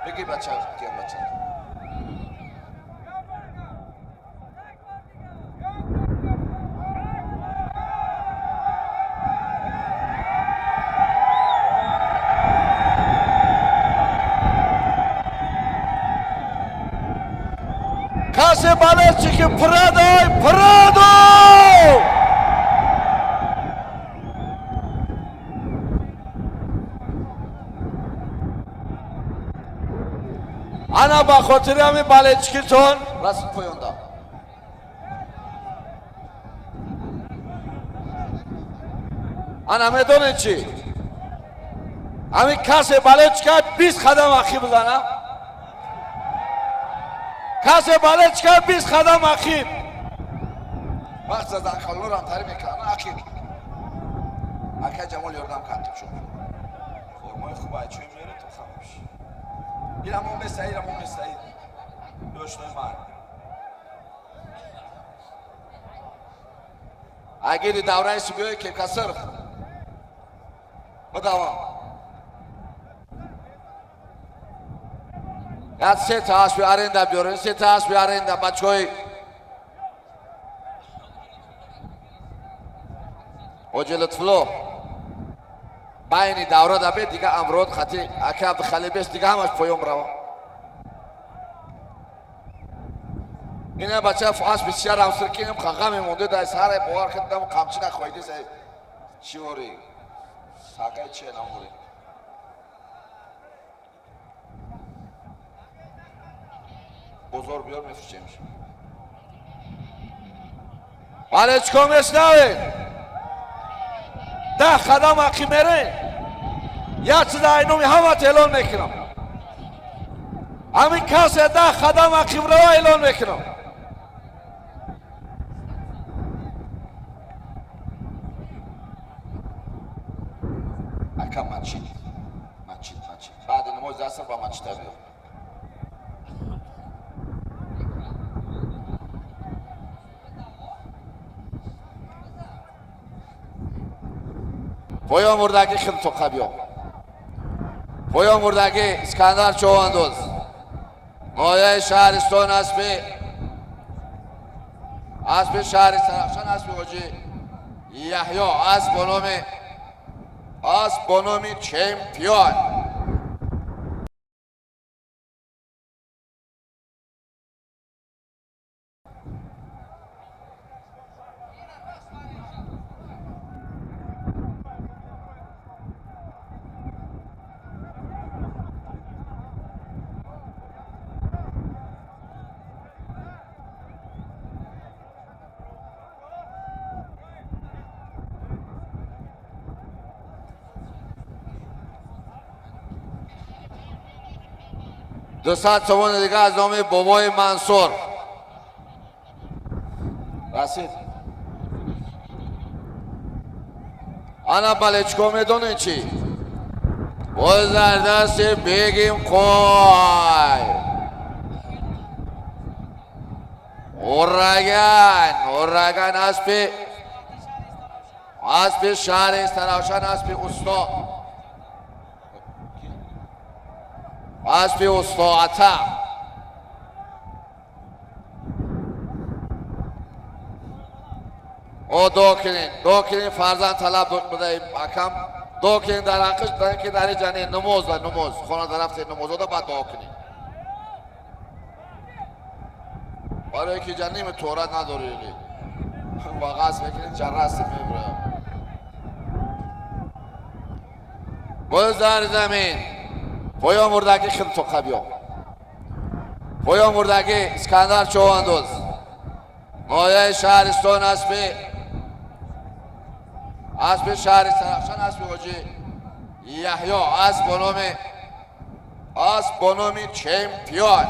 Беги бача, бигем бача. Касе болельщики продай, продал! Ана ба хотири ҳамин болельщикитон расид поёнда. Ана медонед чӣ? Ҳамин касе болельщика 20 қадам ақиб бизана. Касе болельщика 20 қадам ақиб. Вақт задан халлорам тари мекунам ақиб. Ака Ҷамол ёрдам кард шуд. Формаи хуб айчӯи меёре то хамош. Ирамон беса, ирамон беса. Доштой ман. Агири давраи субиёи кепкасыр. Бидавам. Як се та аспи аренда биёрем, се та аспи аренда бачаҳои Ҳоҷи Лутфулло. Байни давра да бе дига амрод хати ака Абдухалил бес дига ҳамаш поён рава. Ина бача аспи сиярам сиркинам қағаме монде дар саре бовар кардам қамчи нахоҳиди се чӣ вори сагай чи намори. Бозор биёр мефурӯшемш. Бале чикор мешнавед? 10 қадам ақиб мерем. Як чиз айноми ҳамат эълон мекунам. Ҳамин касе 10 қадам ақиб рава эълон мекунам. Ака мачид. Мачид, мачид. Баъди намози аср ба мачида биё. Поён бурдаги хилтоқа биё. Поён бурдаги Искандар Човандоз. Ноҳияи шаҳристон аспи шаҳри Сарафшан аспи ҳоҷи Яҳё асп бо номи чемпион. 200 сомон дига аз номи бобои Мансур. Расид. Ана балечко медонед чӣ? Боз дар дасти бегим қой. Ураган, ураган аспи шаҳри Саравшан аспи усто. Аспи устоата. О докинин, докинин фарзанд талаб буда акам. Докинин дар ҳаққиш дар ки дар ҷани намоз ва намоз. Хона дар рафте намозода баъд докинин. Барои ки ҷаним торат надорӣ. Ва ғасб мекунин ҷаррас мебурам. Боз дар замин. Поён бурдаги хилтоқа биё. Поён бурдаги Искандар Човандоз. Ноҳияи шаҳристон аспи шаҳри Сарафшан аспи ҳоҷи Яҳё асп бо номи чемпион.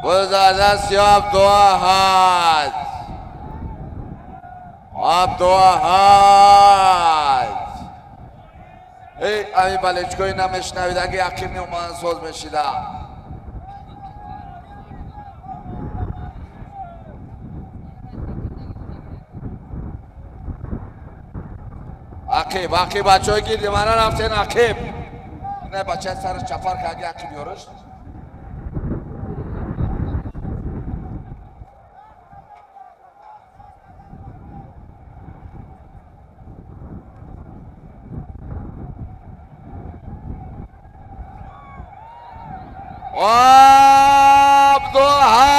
Гузардаст Абдуахад. Абдуахад. Эй, ами балечкои намешнавидаги ақиб меомадан соз мешида. Ақиб, ақиб, бачаҳое ки димана рафтен ақиб. Не, бачаи сараш чафар карди ақиб ёриш.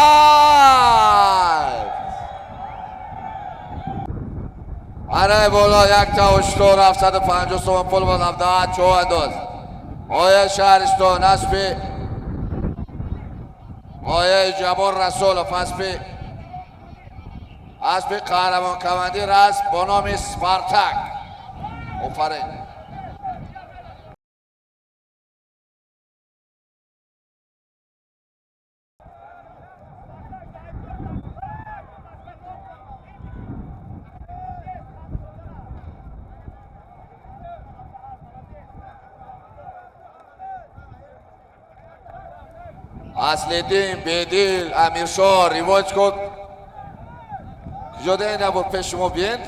Абдуахад. Араи боло якта ҳуштор 750 сомон пул бод Абдуахад чӯандоз. Оя шаҳристон аспи ояи Ҷаббор Расулов аспи қаҳрамон командир аст бо номи Спартак. Офарин. Аслиддин, Бедил, Амиршоҳ ривоҷ кун. Куҷода ин набуд пеш шумо биен?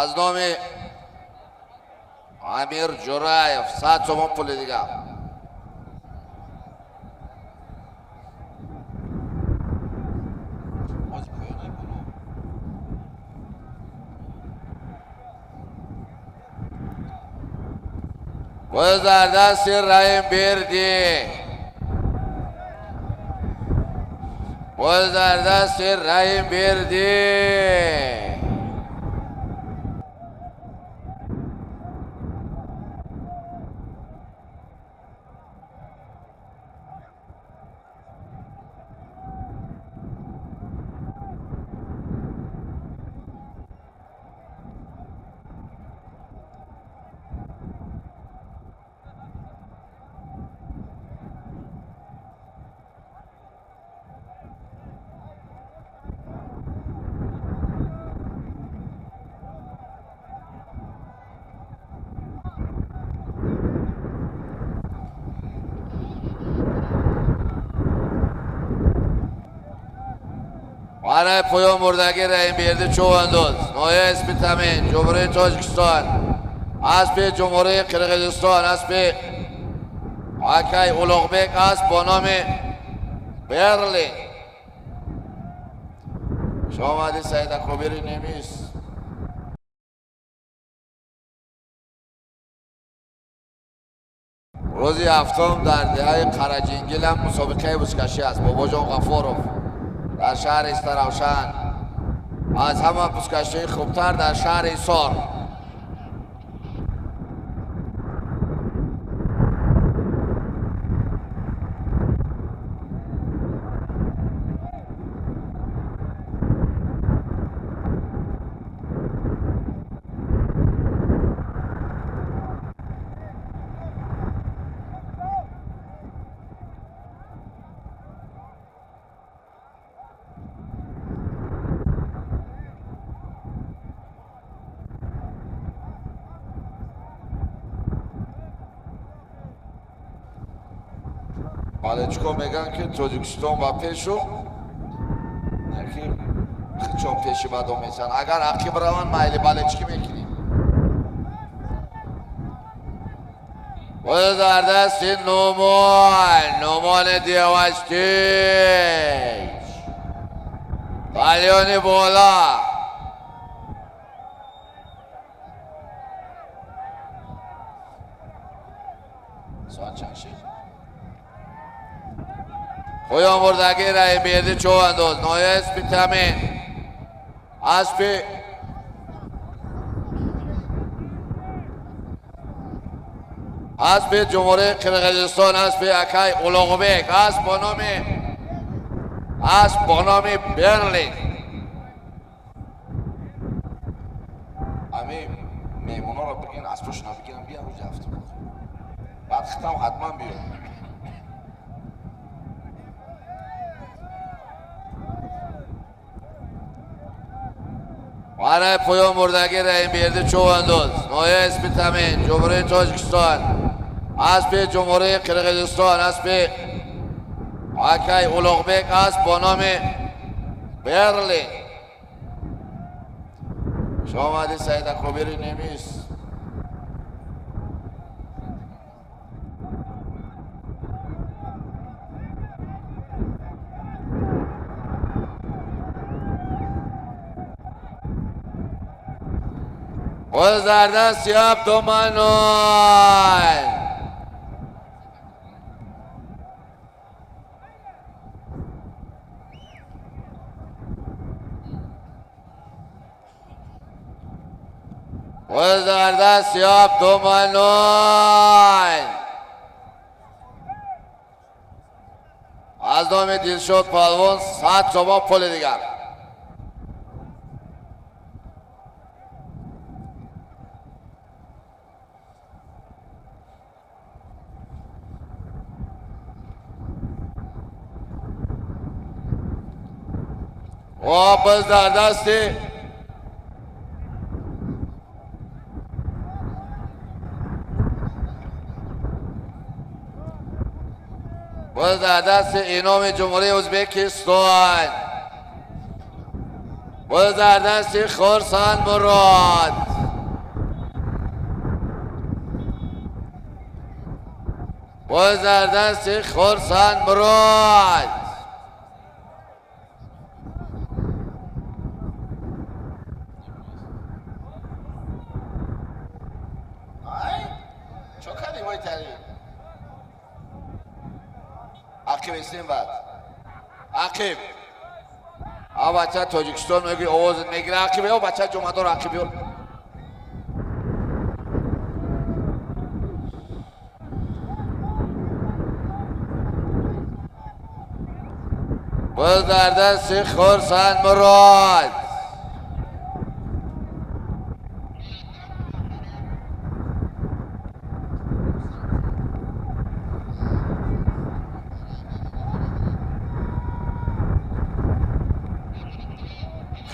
Аз номи Амир Ҷураев 100 сомон пули дигар. Гузардасти Раим Берди. Гузардасти Раим Берди. Барои поён бурдагӣ Раим Берди чӯвандоз, ноҳияи Спитамен, Ҷумҳурии Тоҷикистон, аспи Ҷумҳурии Қирғизистон, аспи акай Улуғбек аст бо номи Берлин. Шомади Саид Акобири немис. Рӯзи ҳафтум дар деҳаи Қараҷингил ҳам мусобиқаи бузкашӣ аст. Бобоҷон Ғафуров дар шаҳри Истаравшан аз ҳама бузкашиҳои хубтар дар шаҳри Ҳисор. Болельщик о мегӯянд, ки Тоҷикистон ба пешу ки хичон пеши бадо месан. Агар ақиб раванд, майли, болельщик ӣ мекунем. Боз дар дасти Нумон, Нумони Деваштич, Балёни бола. Соат чанд шид? Поён бурдаги Раҳимберди Човандоз, ноҳияи Спитамен, аспи Ҷумҳурии Қирғизистон, аспи акай Улуғбек, асп бо номи Берлин. Ами меҳмонҳоро бигин, аспошона бигирам, биям рӯзи ҳафтум. Баъд хитам ҳатман биё. Барои поён бурдаги Раҳимберди Човандоз, ноҳияи Спитамен, Ҷумҳурии Тоҷикистон, аспи Ҷумҳурии Қирғизистон, аспи акай Улуғбек, асп бо номи Берлин. Шомади, Саид Акобири немис. Боз дар дасти Абдуманон. Боз дар дасти Абдуманон. Аз номи Дилшод Палвон 100 сомон пули дигар. О, боз дар дасти боз дар дасти Иноми Ҷумҳурии Ӯзбекистон, боз дар дасти Хурсанд Мурод. Боз дар дасти Хурсанд Мурод. Ай, чо кардӣ, войтарӣ? Ақиб истем, баъд ақиб. А бача Тоҷикистон мегӯи, овозат мегира. Ақиб ё бача ҷумъадор, ақиб ё. Боз дар дасти Хурсанд Мурод.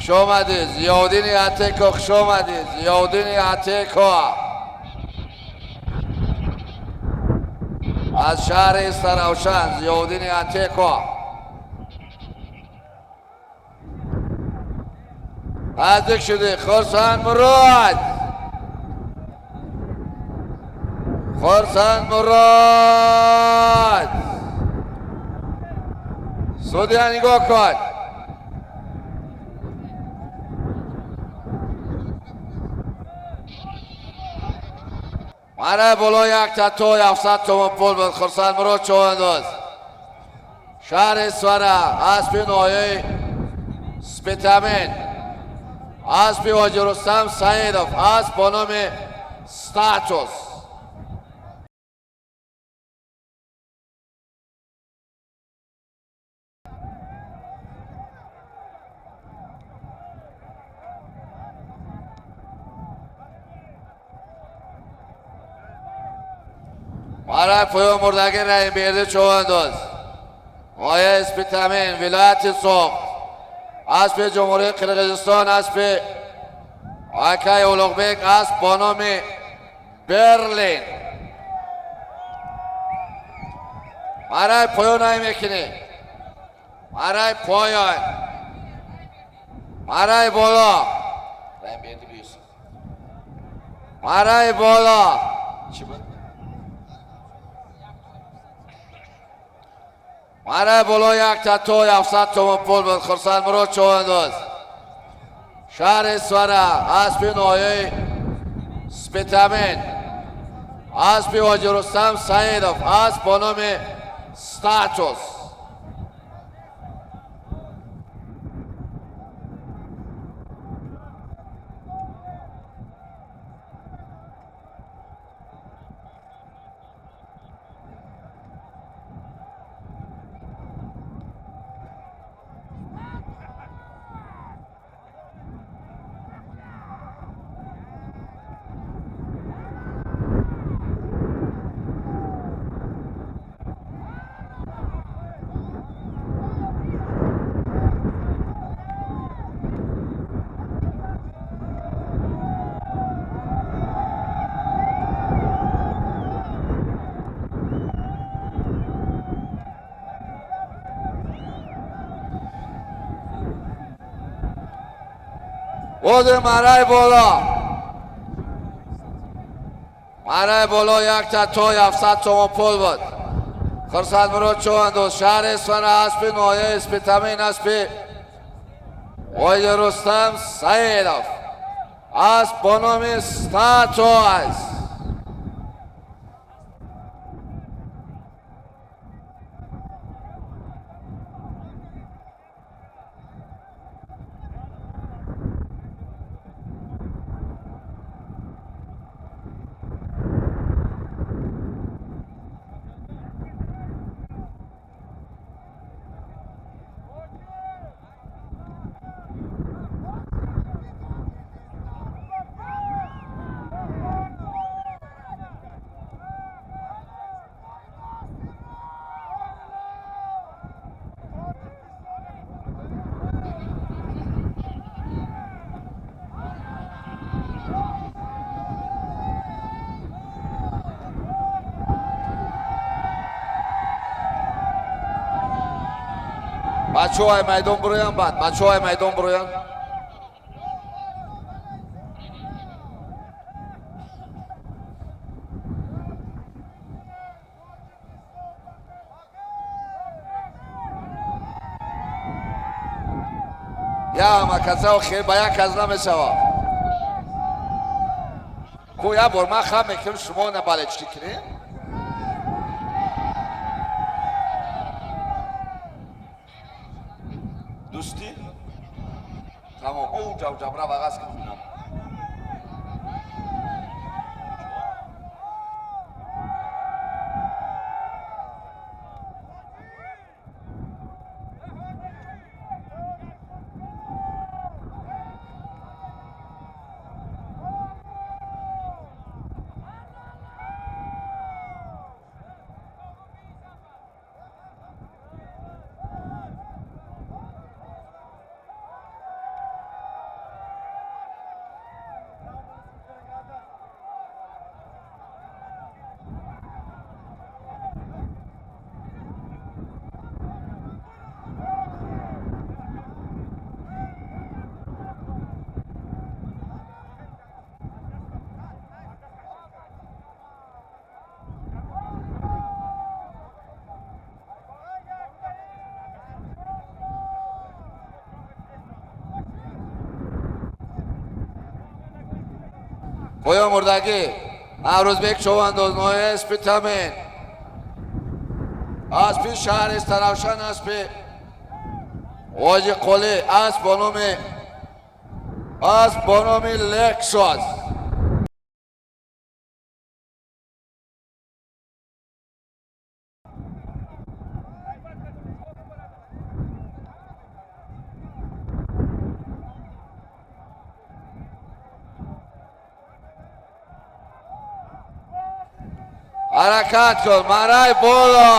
Хуш омадед, Зиёддини Атеко, хуш омадед, Зиёддини Атеко аз шаҳри Саравшан, Зиёддини Атеко. Наздик шудӣ, Хурсанд Мурод, Хурсанд Мурод. Судья, нигоҳ кун. Мана боло як тату 700 сомон пул буд. Хурсанд Мурод Човандоз, шаҳри Исфара, аспи ноҳияи Спитамен, аспи Ҳоҷи Рустам Саидов, асп бо номи Статус. Барои поён бурдаги Раҳимберди Човандоз, ноҳияи Спитамен, вилояти Суғд, аспи Ҷумҳурии Қирғизистон, аспи акай Улуғбек, асп бо номи Берлин. Марай поён ай мекунӣ. Марай поён. Марай боло. Раҳим Берди Юсуф. Марай боло. Чӣ буд? Марай боло якта той 700 сомон пул буд. Хурсанд Мурод Човандоз. Шаҳри Исфара, аспи ноҳияи Спитамен. Аспи Ҳоҷи Рустам Саидов, асп бо номи Статус. Боди марай боло. Марай боло якта той 700 сомон пул буд. Хурсанд Мурод Човандоз, шаҳри Исфара, аспи ноҳияи Спитамен, аспи Ҳоҷи Рустам Саидов. Асп бо номи Статус. Бачаҳои майдон буроян, баъд бачаҳои майдон буроян. Я маказао хел ба як аз намешава. Ку як бор ман хам мекунам, шумо на балечки кунем. Дӯстӣ? Тамом, ӯ ҷавҷабра вағаз кун бинам. Поён мурдагӣ. Наврӯзбек Човандоз, ноҳияи Спитамен. Аспи шаҳри Таравшан, аспи Ҳоҷи Қолӣ, асп бо номи Лексус. Ҳаракат кун, марай боло.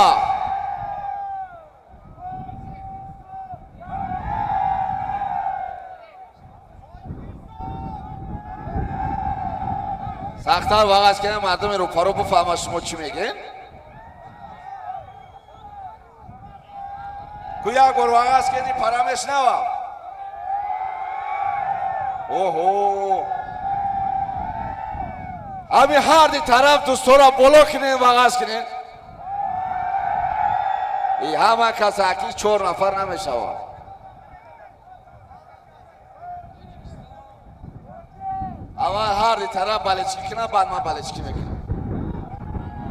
Сахттар вағаз кунем, мардуми рӯпаро бифаҳмад шумо чӣ мегӯед. Ку як бор вағаз кеди парамеш нава. Оҳо. Ами ҳар ди тараф дӯстора боло кунен вағаз кунен. И ҳама кас аки 4 нафар намешавад. Аввал ҳар ди тараф балечки кунад, баъд ман балечки мекунам.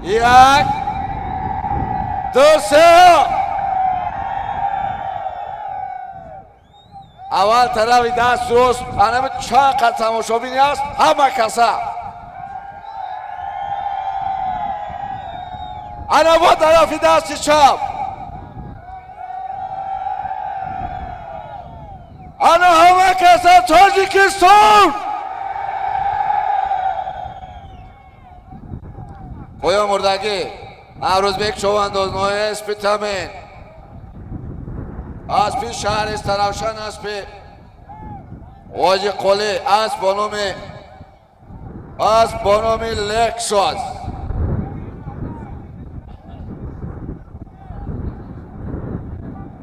1 2 3. Аввал тарафи даст рост, анами чанд қад тамошобини аст, ҳама каса. Ана бо тарафи дасти чап. Ана ҳама каса Тоҷикистон. Поён мурдагӣ. Наврӯзбек Човандоз ноҳияи Спитамен. Аспи шаҳри Истаравшан, аспи Оҷи Қолӣ, асп бо номи Лексус.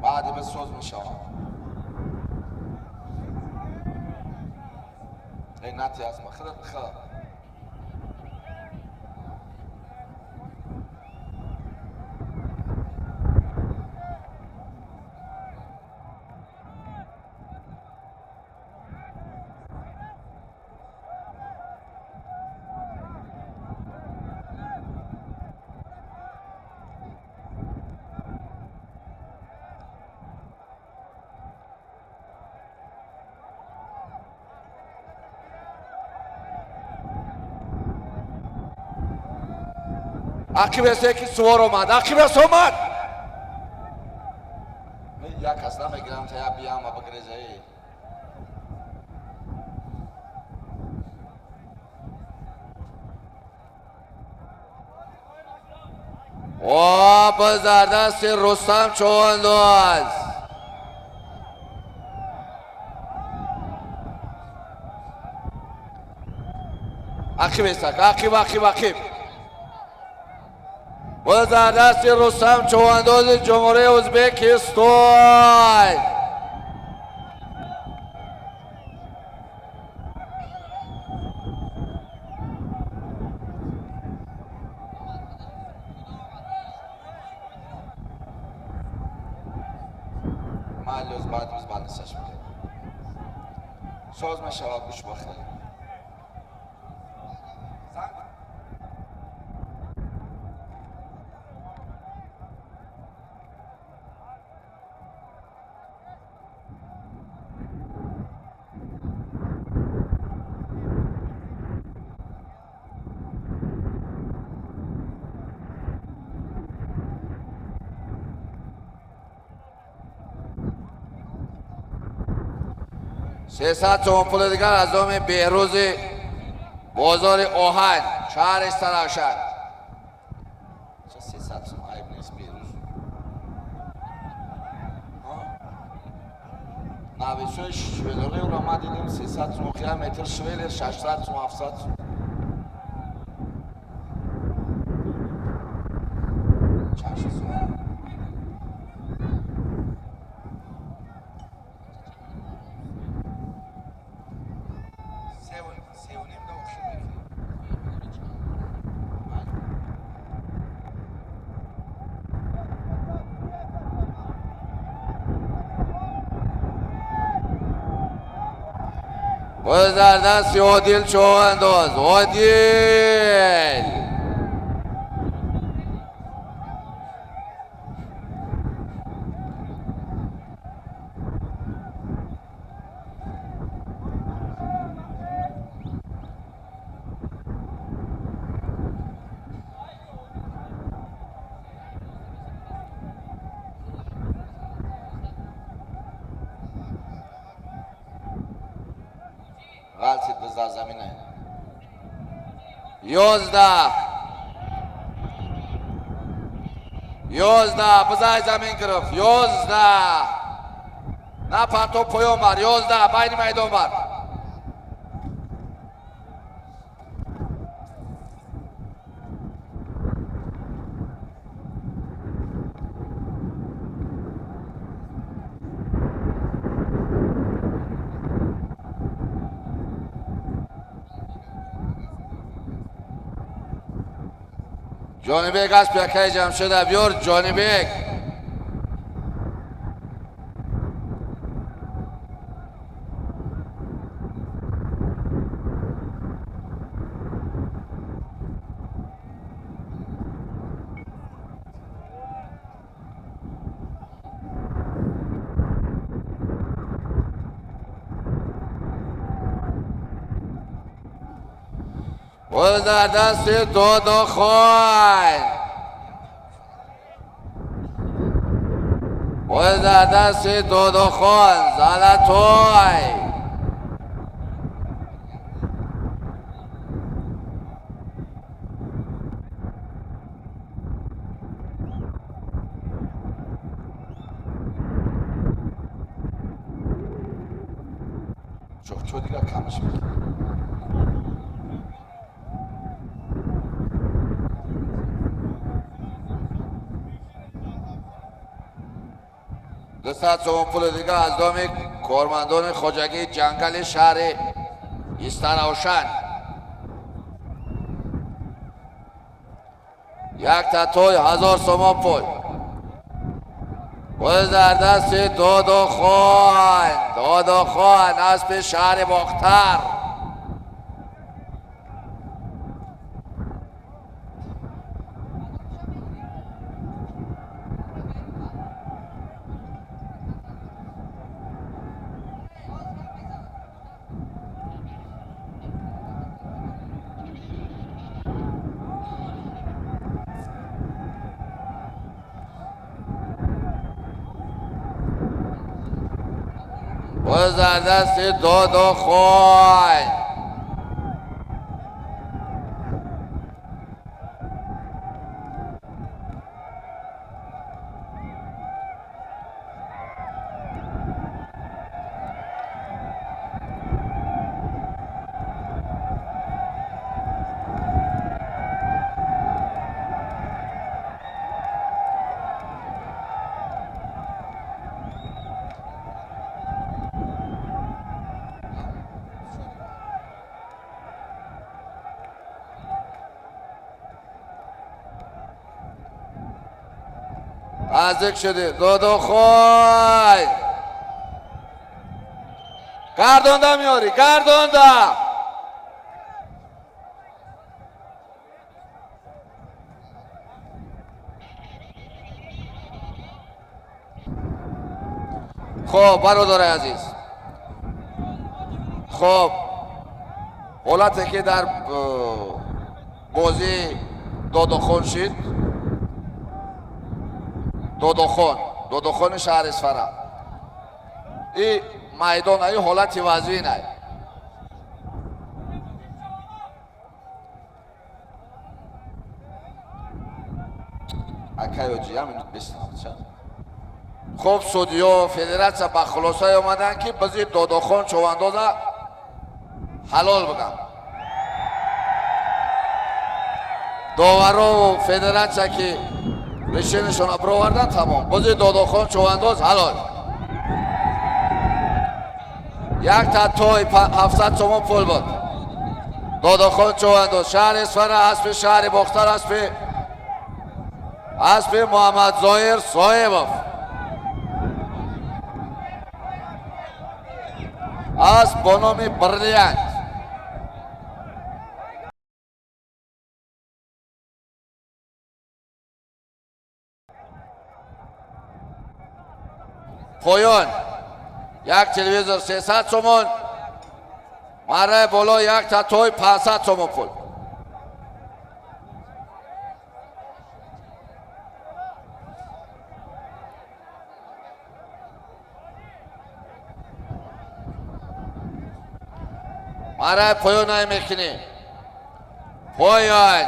Баъди бисоз мешавад. Эй нати асма хират хират. Ақибес яки сувор омад, ақибес омад. Як кас намегирам та я биама бигрезаи. О, дар дасти Рустам Човандоз. Ақибес ақиб ақиб ақиб. Дар дасти Рустам Човандози Ҷумҳурии Ӯзбекистон. Малюз баъд рӯз балнисаш мекард. Соз мешавад гӯш бахел. 300 сомон пули дигар аз номи Беҳрӯзи бозори оҳан, шаҳри Истаравшан. 300 сом айб нест Беҳрӯз. Нависои швеллеро ма дидем 300 сом, охира метр швеллер 600 сом, 700 сом. Чанд сом? Дар дасти Одил Човандоз. Одил. Ғалтид биз дар замина. 11 11 бизай замин гирифт. 11 на партоб поён бар. 11 байни майдон бар. Ҷонибек аспи акаи Ҷамшеда биёр, Ҷонибек. در دست دودو خان، باز در دست دودو خان زلاتوی. چو دیگه کمش میکنه. دوصد سوم پول دیگه از دام کارمندان خواجگی جنگل شهر استراوشن. یک تاتوی 1000 سوم پول. باز در دست دودو خان، دودو خان اسب شهر باختر. باز در دست دودو خان. نزدیک شده دودو خان. گردانده میاری، گردانده. خب برادر عزیز، خب حالتی که در بازی دودو خان شد، دودو خان شهر اسفره، این میدان ای حالت وضعی نه. اکایوجی هم خب سودیو فدراسیا با خلاصه آمدن که بزی دودو خان چواندازه حلال بگم. داورا و فدراسیا که решенишона бировардан тамом. Бози Додохон чувандоз ҳалол. Як та той 700 сомон пул буд. Додохон чувандоз шаҳри Исфара, аспи шаҳри Бохтар, аспи Муҳаммадзоҳир Соҳибов. Асп бо номи Бриллиант. پایان یک تلویزیون 300 سومون، مره بالا یک تا توی 500 سومون پول. مره پایان نمیکنی. پایان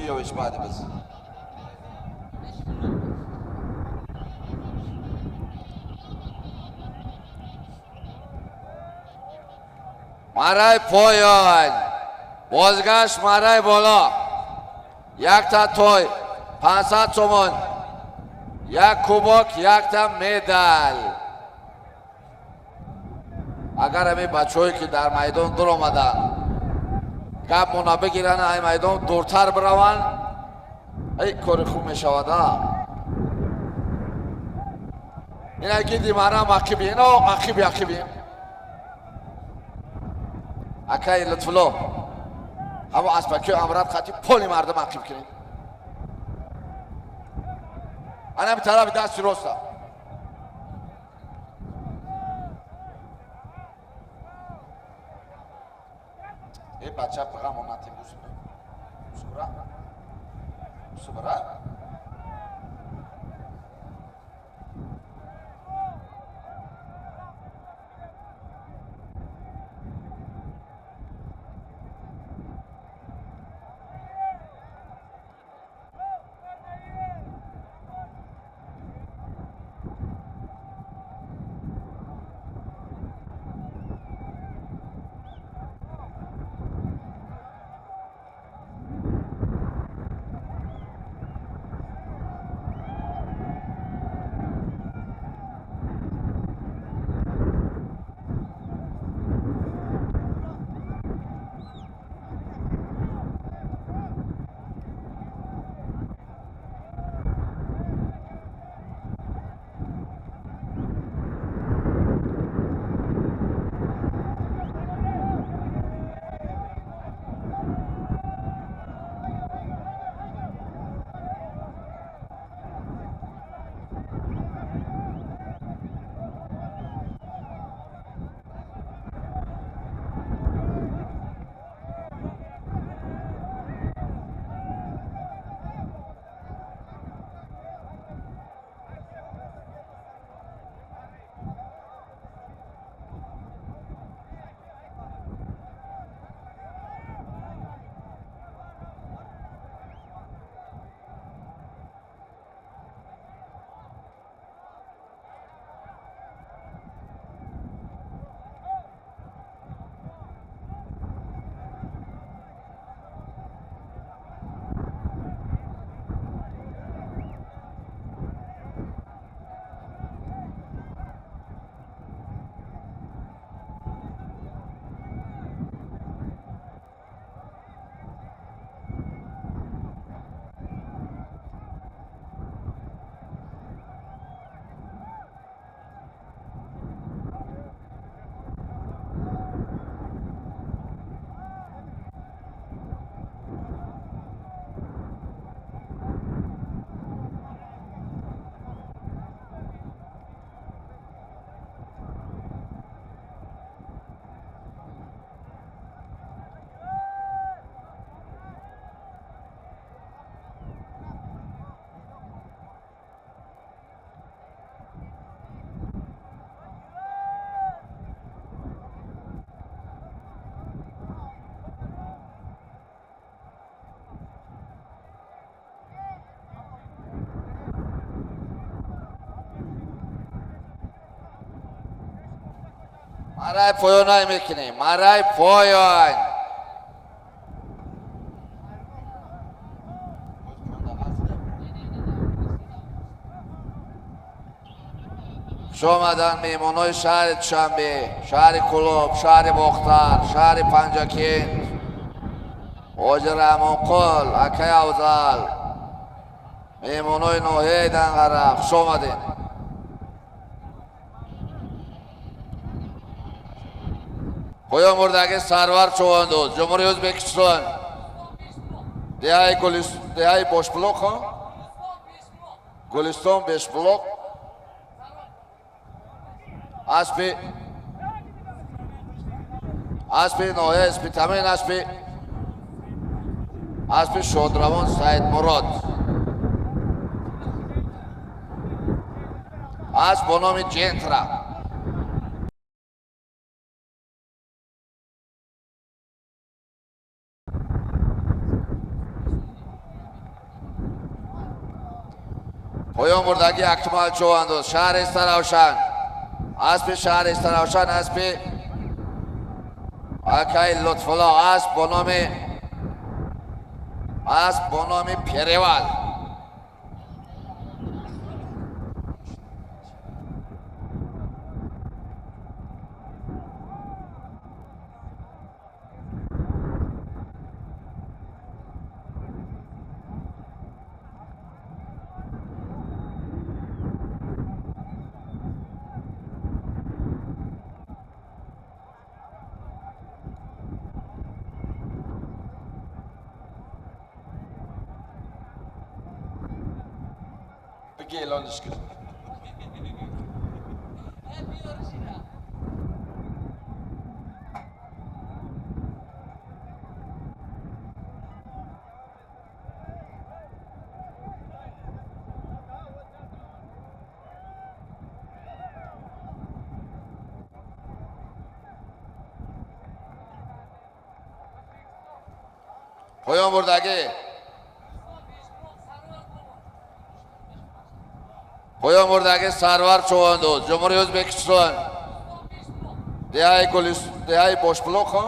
Биёвиш баъди биз. Марай поён. Бозгашт марай боло. Якта той 500 сомон. Як кубок, якта медал. Агар ҳамин бачаҳое ки дар майдон дур омаданд, гапмона бигиранд, ай майдон дуртар бираванд, ай кори хуб мешавад. Ина гиди марам ақиби, ино ақиби ақиби. Акай Лутфулло, ҳамо аспаки амрат қати поли мардум ақиб кунед. Анами тарафи дасти роста. Э бача бғам онати бусура. Бусура. Марай поёнай мекунем, марай поён. Хуш омаданд меҳмонҳои шаҳри Душанбе, шаҳри Кӯлоб, шаҳри Бохтар, шаҳри Панҷакент. Ҳоҷи Раҳмонқул, акай Афзал, меҳмонҳои ноҳияи Данғара, хуш омадед. Поён бурдаги Сарвар Чувандоз, Ҷумҳурии Ӯзбекистон, деҳаи Бошбулоқ, Гулистон Бешбулоқ, аспи ноҳияи Спитамен, аспи Шодравон Саидмурод, асп бо номи Ҷентра. Поён бурдаги Акмал Чувандоз, шаҳри Саравшан. Аспи шаҳри Саравшан, аспи акай Лутфулло, асп бо номи Перевал. Эълониш кунем. Поён бурдагӣ. Поён бурдаги Сарвар Чувандоз, Ҷумҳурии Ӯзбекистон. Деҳаи Бошблок, ҳа?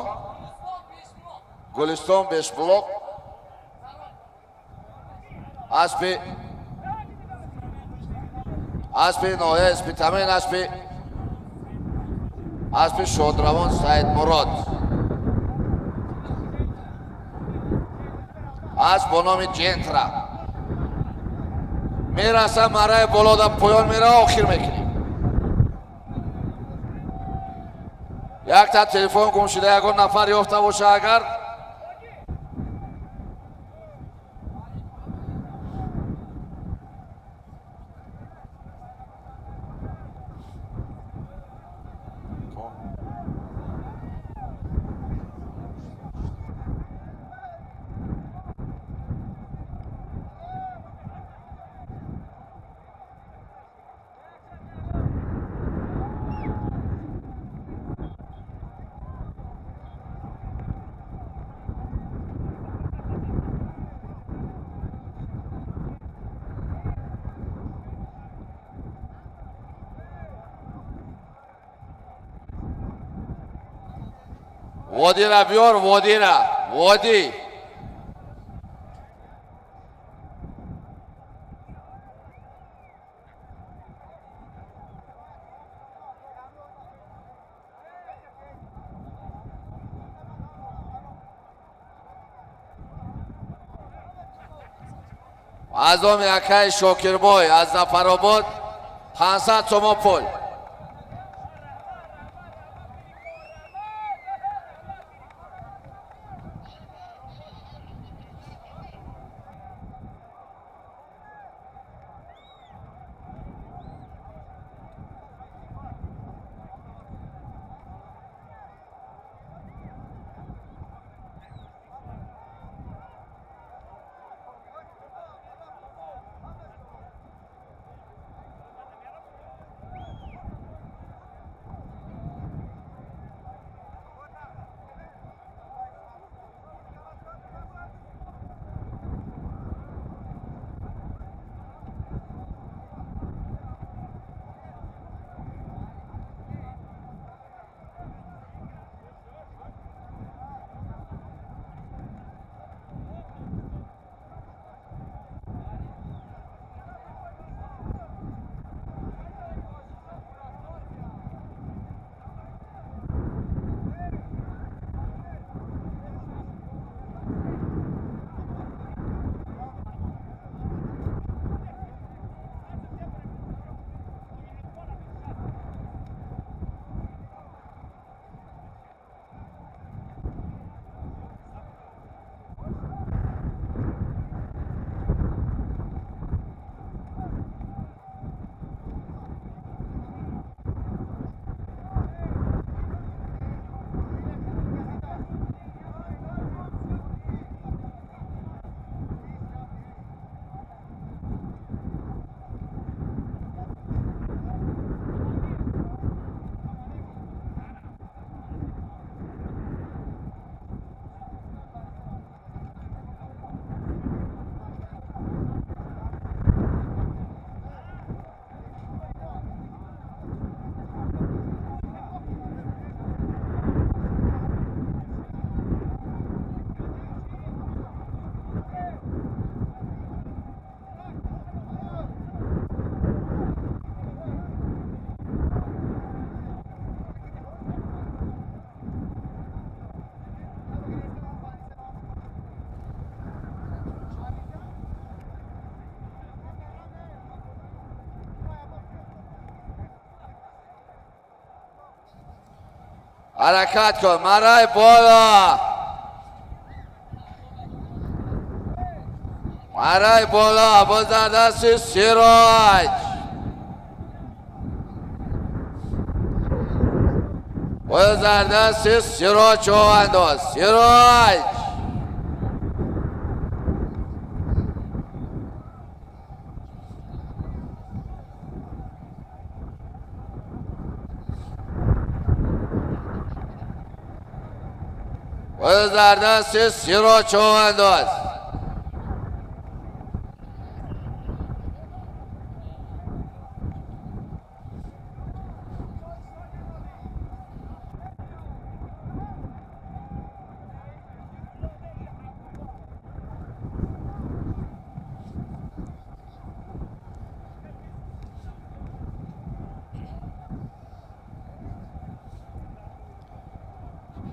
Гулистон Бешблок. Аспи ноҳияи Спитамен, аспи Шодравон Саидмурод. Асп бо номи Ҷентра. Мераса мараи боло да поён мера, охир мекунем. Якта телефон гум шуда, ягон нафар ёфта боша агар. Водира биёр, водира, водӣ. Аз оми акаи Шокирбой аз Зафаробод 500 сомон пул. حرکت کن مرای بالا مرای بالا باز در دست سراج باز در دست سراج چوانداز سراج باز در دست سراج چوانداز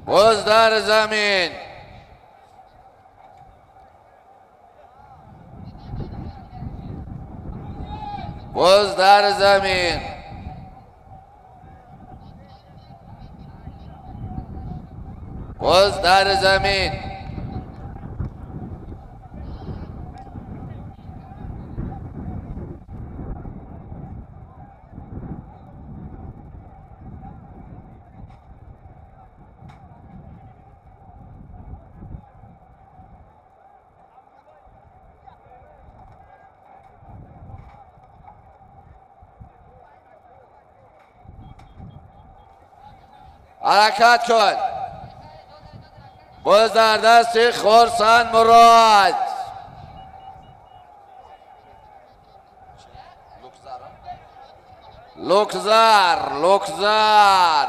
باز در زمین باز در زمین باز در زمین حرکت کن باز در دست خرسند مراد لوکزار لوکزار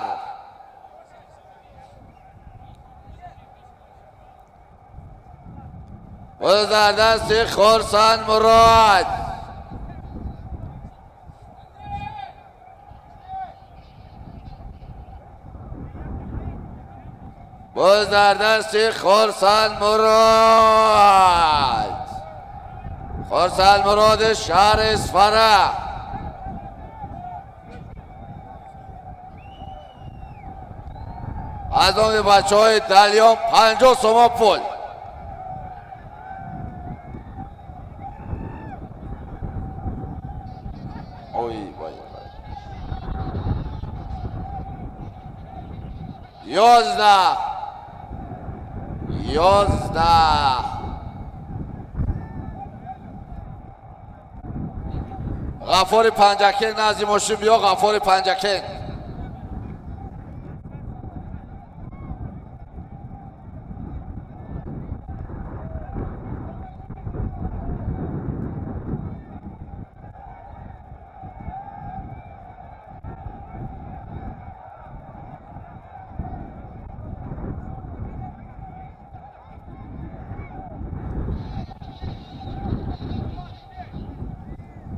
باز در دست خرسند مراد باز در دست خرسند مراد خرسند مراد شهر اسفره از اون بچه های دلیان 50 سومان پول اوی وای 11 11 غفار پنجکن نزدی ماشین بیا غفار پنجکن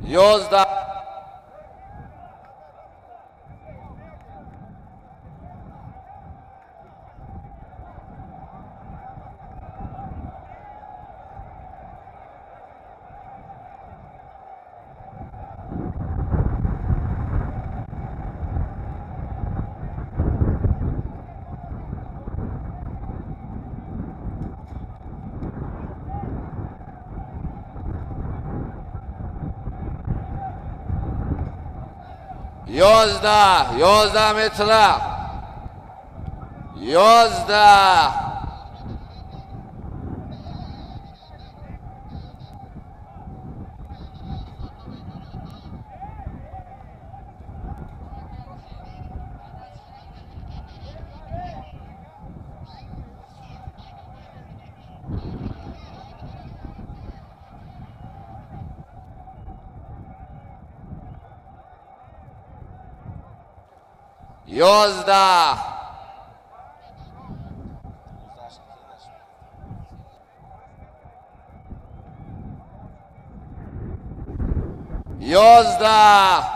11 11 متره 11 11 11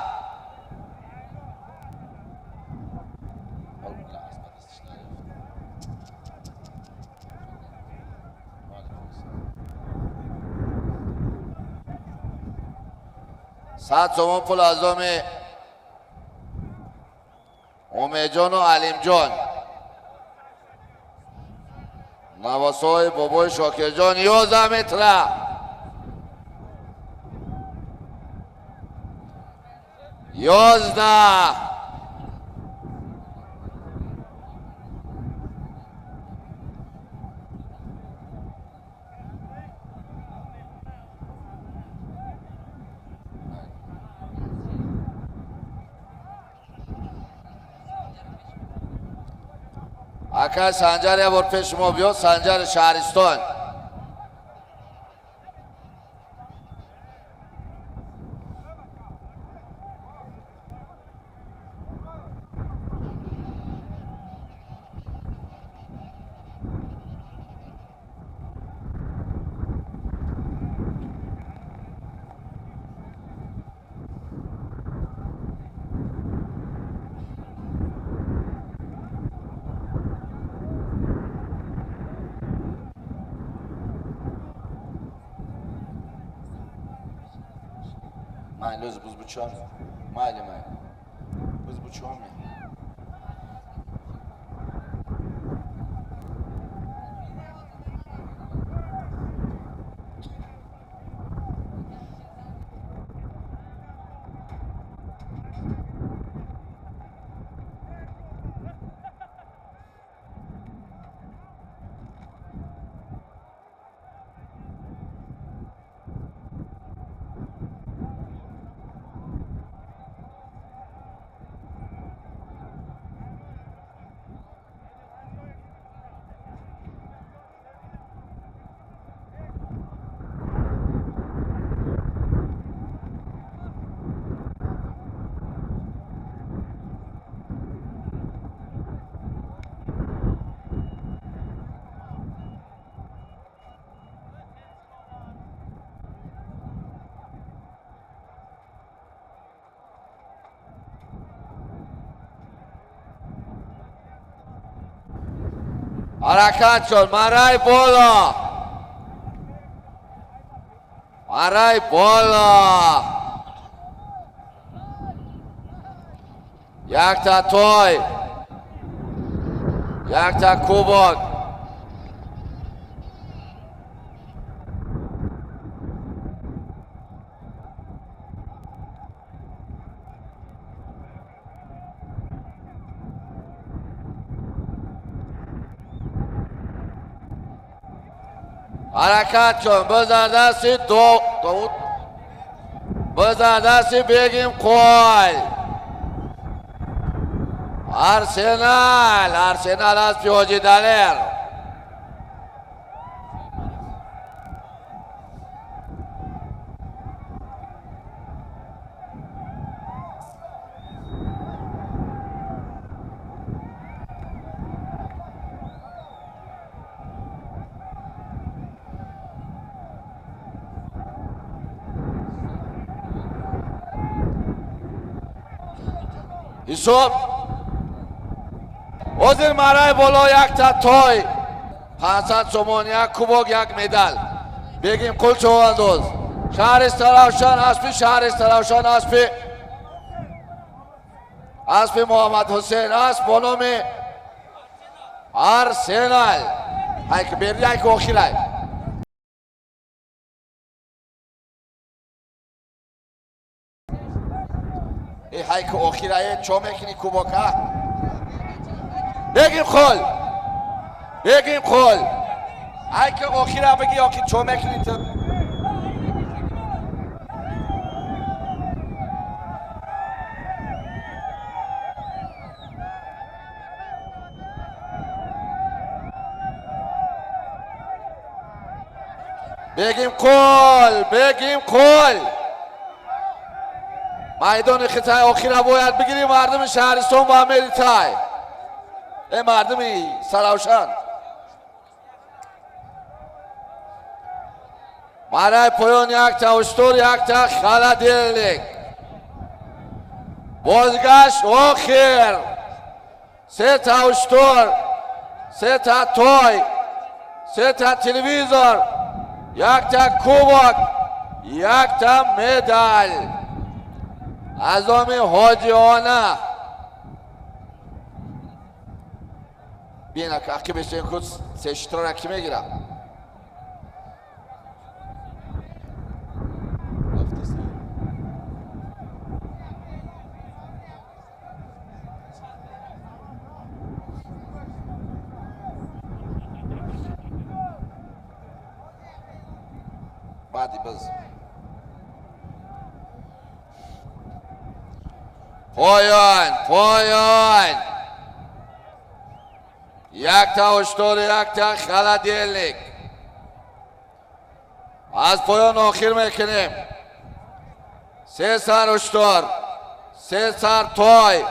100 سومون پول از امید جان و علیم جان. Навасои бобои Шокирҷон 11 метра. 11. Акай Санҷар як бор пеши мо биёд, Санҷари шаҳристон. Майли, o'zi biz buchamiz. Mayli, mayli. Biz buchamiz. Ҳаракат шуд. Марай боло. Марай боло. Якта той. Якта кубок. Ҳаракат кун. Бизар дасти Довуд. Бизар дасти Бегим Қол. Арсенал, Арсенал аспи Ҳоҷи Далер. Ҳисоб ҳозир марай боло якта той 500 сомон, як кубок, як медал. Бегим Қул човандоз. Шаҳри Саравшан аспи шаҳри Саравшан аспи Муҳаммад Ҳусейн аст бо номи Арсенал. Ҳайк берди, ҳайк охирай. Ҳайк охирае чо мекунӣ кубока? Бегим Қул. Бегим Қул. Ҳайк охира бигӣ охир чо мекунӣ ту? Бегим Қул, Бегим Қул. Майдони хитай охира бояд бигирӣ мардуми шаҳристон ба Америтай. Э мардуми Саравшан. Марай поён якта уштур, якта холодильник. Бозгашт охир. Сета уштур, сета той, сета телевизор, якта кубок, якта медал. Аз номи ҳоҷиона. Бин ақиб бесен худ се шутурра ки мегирад? Баъди биз. Поён, поён. Якта уштур, якта холодильник. Аз поён охир мекунем. Се сар уштур, се сар той,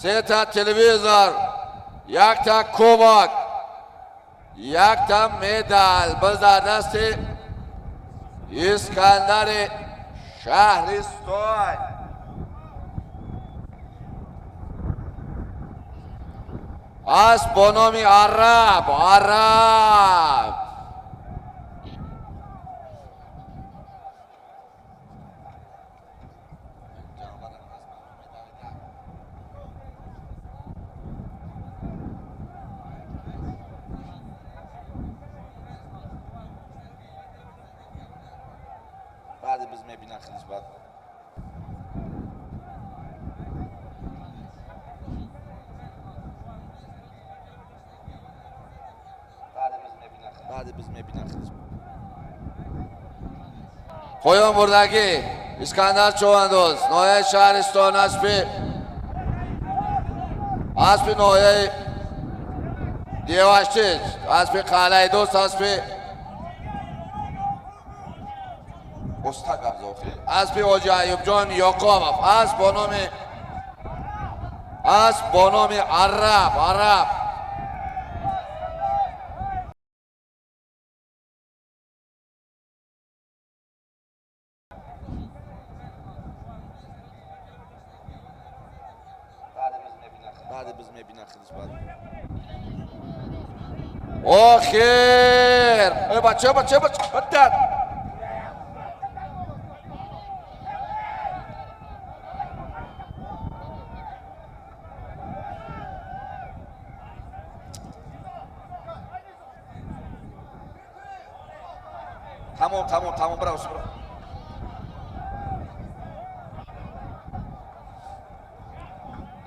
сета телевизор, якта кубок, якта медал. Биз дар дасти Искандари Шаҳристон. Асп бо номи Араб, Араб. Баъди биз мебинад худиш баъд. Баъди биз мебинад худиш. Поён бурдагӣ Искандар Човандоз, ноҳияи Шаҳристон, аспи ноҳияи Деваштич, аспи Қалъаи Дӯст, аспи Оста гап за охир. Аспи Ҳоҷи Аюбҷон Ёқобов, асп бо номи Араб, Араб. Баъди биз мебинад худиш баъд. Охир. Э, бача, бача, бача, бадар. Тамом, тамом, тамом, браво, браво.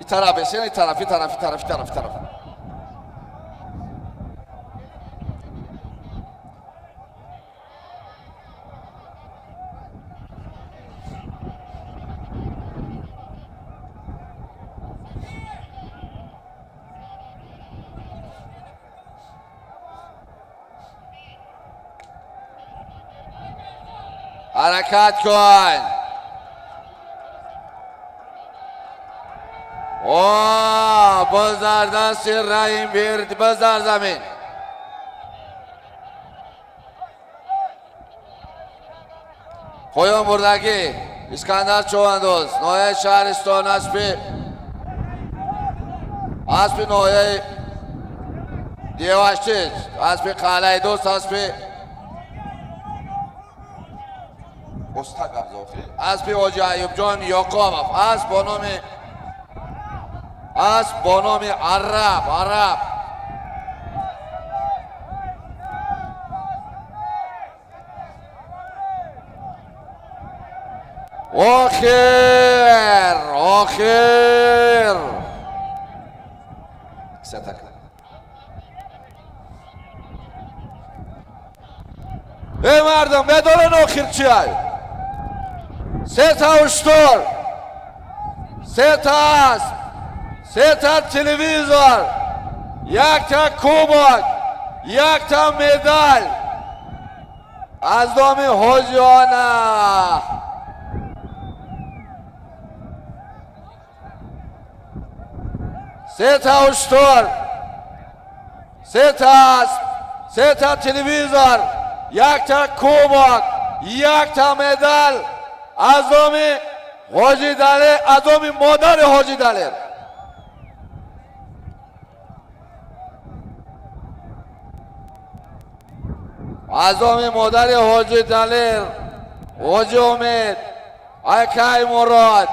И тараф бесен, и тараф, и тараф, и тараф, и тараф, и тараф. Ҳаракат кун. О, боз дар дасти Раҳим бирд, боз дар замин. Поён бурдагӣ Искандар Човандоз, ноҳияи Шаҳристон, аспи ноҳияи Деваштич, аспи Қалъаи Дӯст, аспи Оста гап за охир. Аспи Ҳоҷи Аюбҷон Ёқобов, асп бо номи Араб, Араб. Охир, охир. Сатака. Эй мардум, медонен охир чиай? Сета уштур, сета асп, сета телевизор, якта кубок, якта медал аз номи ҳоҷиёна. Сета уштур, сета асп, сета телевизор, якта кубок, якта медал аз номи ҳоҷи Далер, аз номи модари ҳоҷи Далер. Аз номи модари ҳоҷи Далер, ҳоҷи Умед, акай Мурод,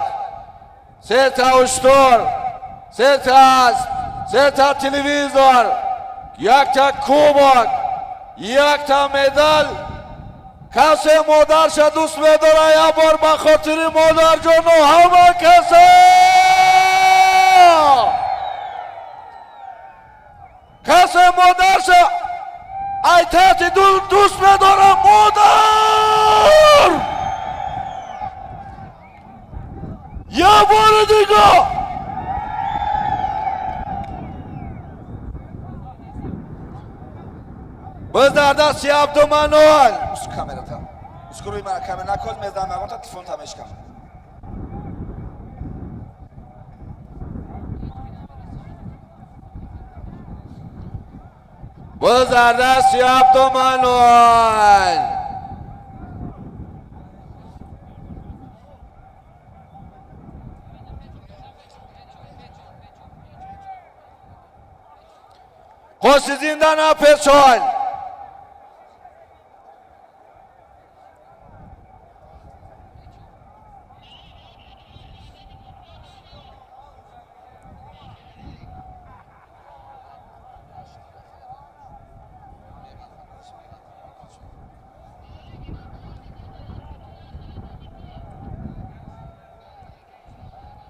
сета уштур, сета асп, Сета телевизор, якта кубок, якта медал. Касе модарша дӯст медора, як бор ба хотири модарҷону ҳама каса. Касе модарша айтати дӯст медора, модар! Як бори дига! Biz дар дасти Абдуманон. Камерата. Ускуруи мана камера накоз мездан магонта телефон та мешкам. Biz дар дасти Абдуманон. Қоси зинда напечон.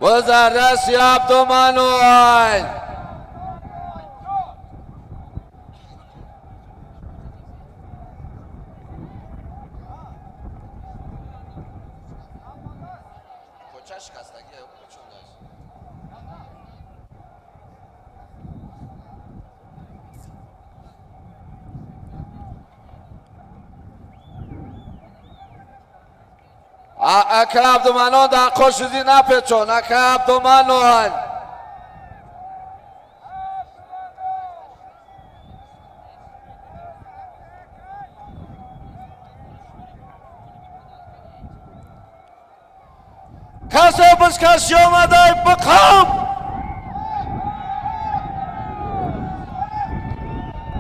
Biz дар дасти Абдуманон. Коча шикастагӣ чундааст. Ака Абдуманон дар қошузи напечон. Ака Абдуманон. Касе бизкашӣ омадай биқам.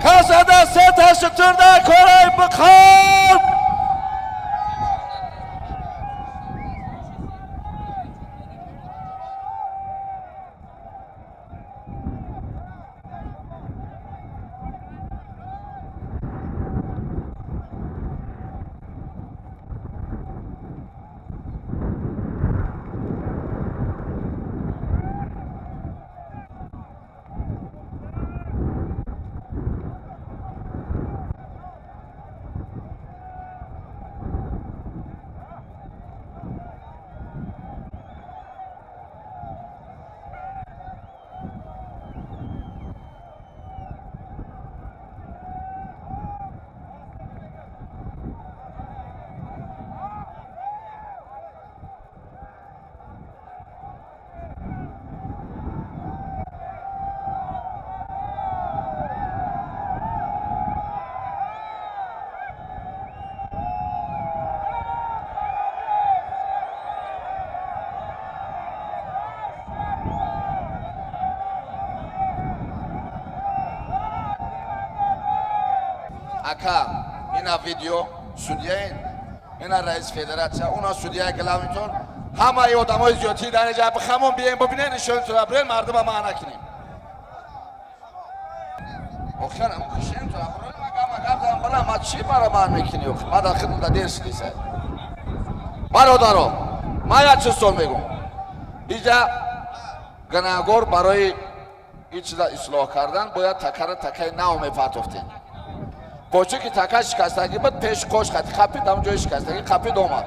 Касада сета шутурда корай биқам. Ака, ина видео судьяин, ина раис федератсия, уна судьяи главнитон, ҳамаи одамои зиёдтӣ дар инҷа бихамон бием бибинен нишонтона бирен мардума маъна кунем. Охир ам кушем то ахрон ма гап зам бала ма чӣ мара маън мекунӣ охир? Ма дар хидмат дер шидиса. Бародаро, ман як чиз сон мегӯм. Иҷа гунаҳгор барои ин чиза ислоҳ кардан бояд такара такаи нав мепартофтем. Бо чун ки така шикастагӣ буд, пеш қош хати қапид, ҳамон ҷои шикастагӣ қапид омад.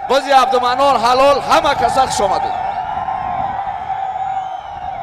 Бози Абдуманон ҳалол, ҳама каса хуш омадед.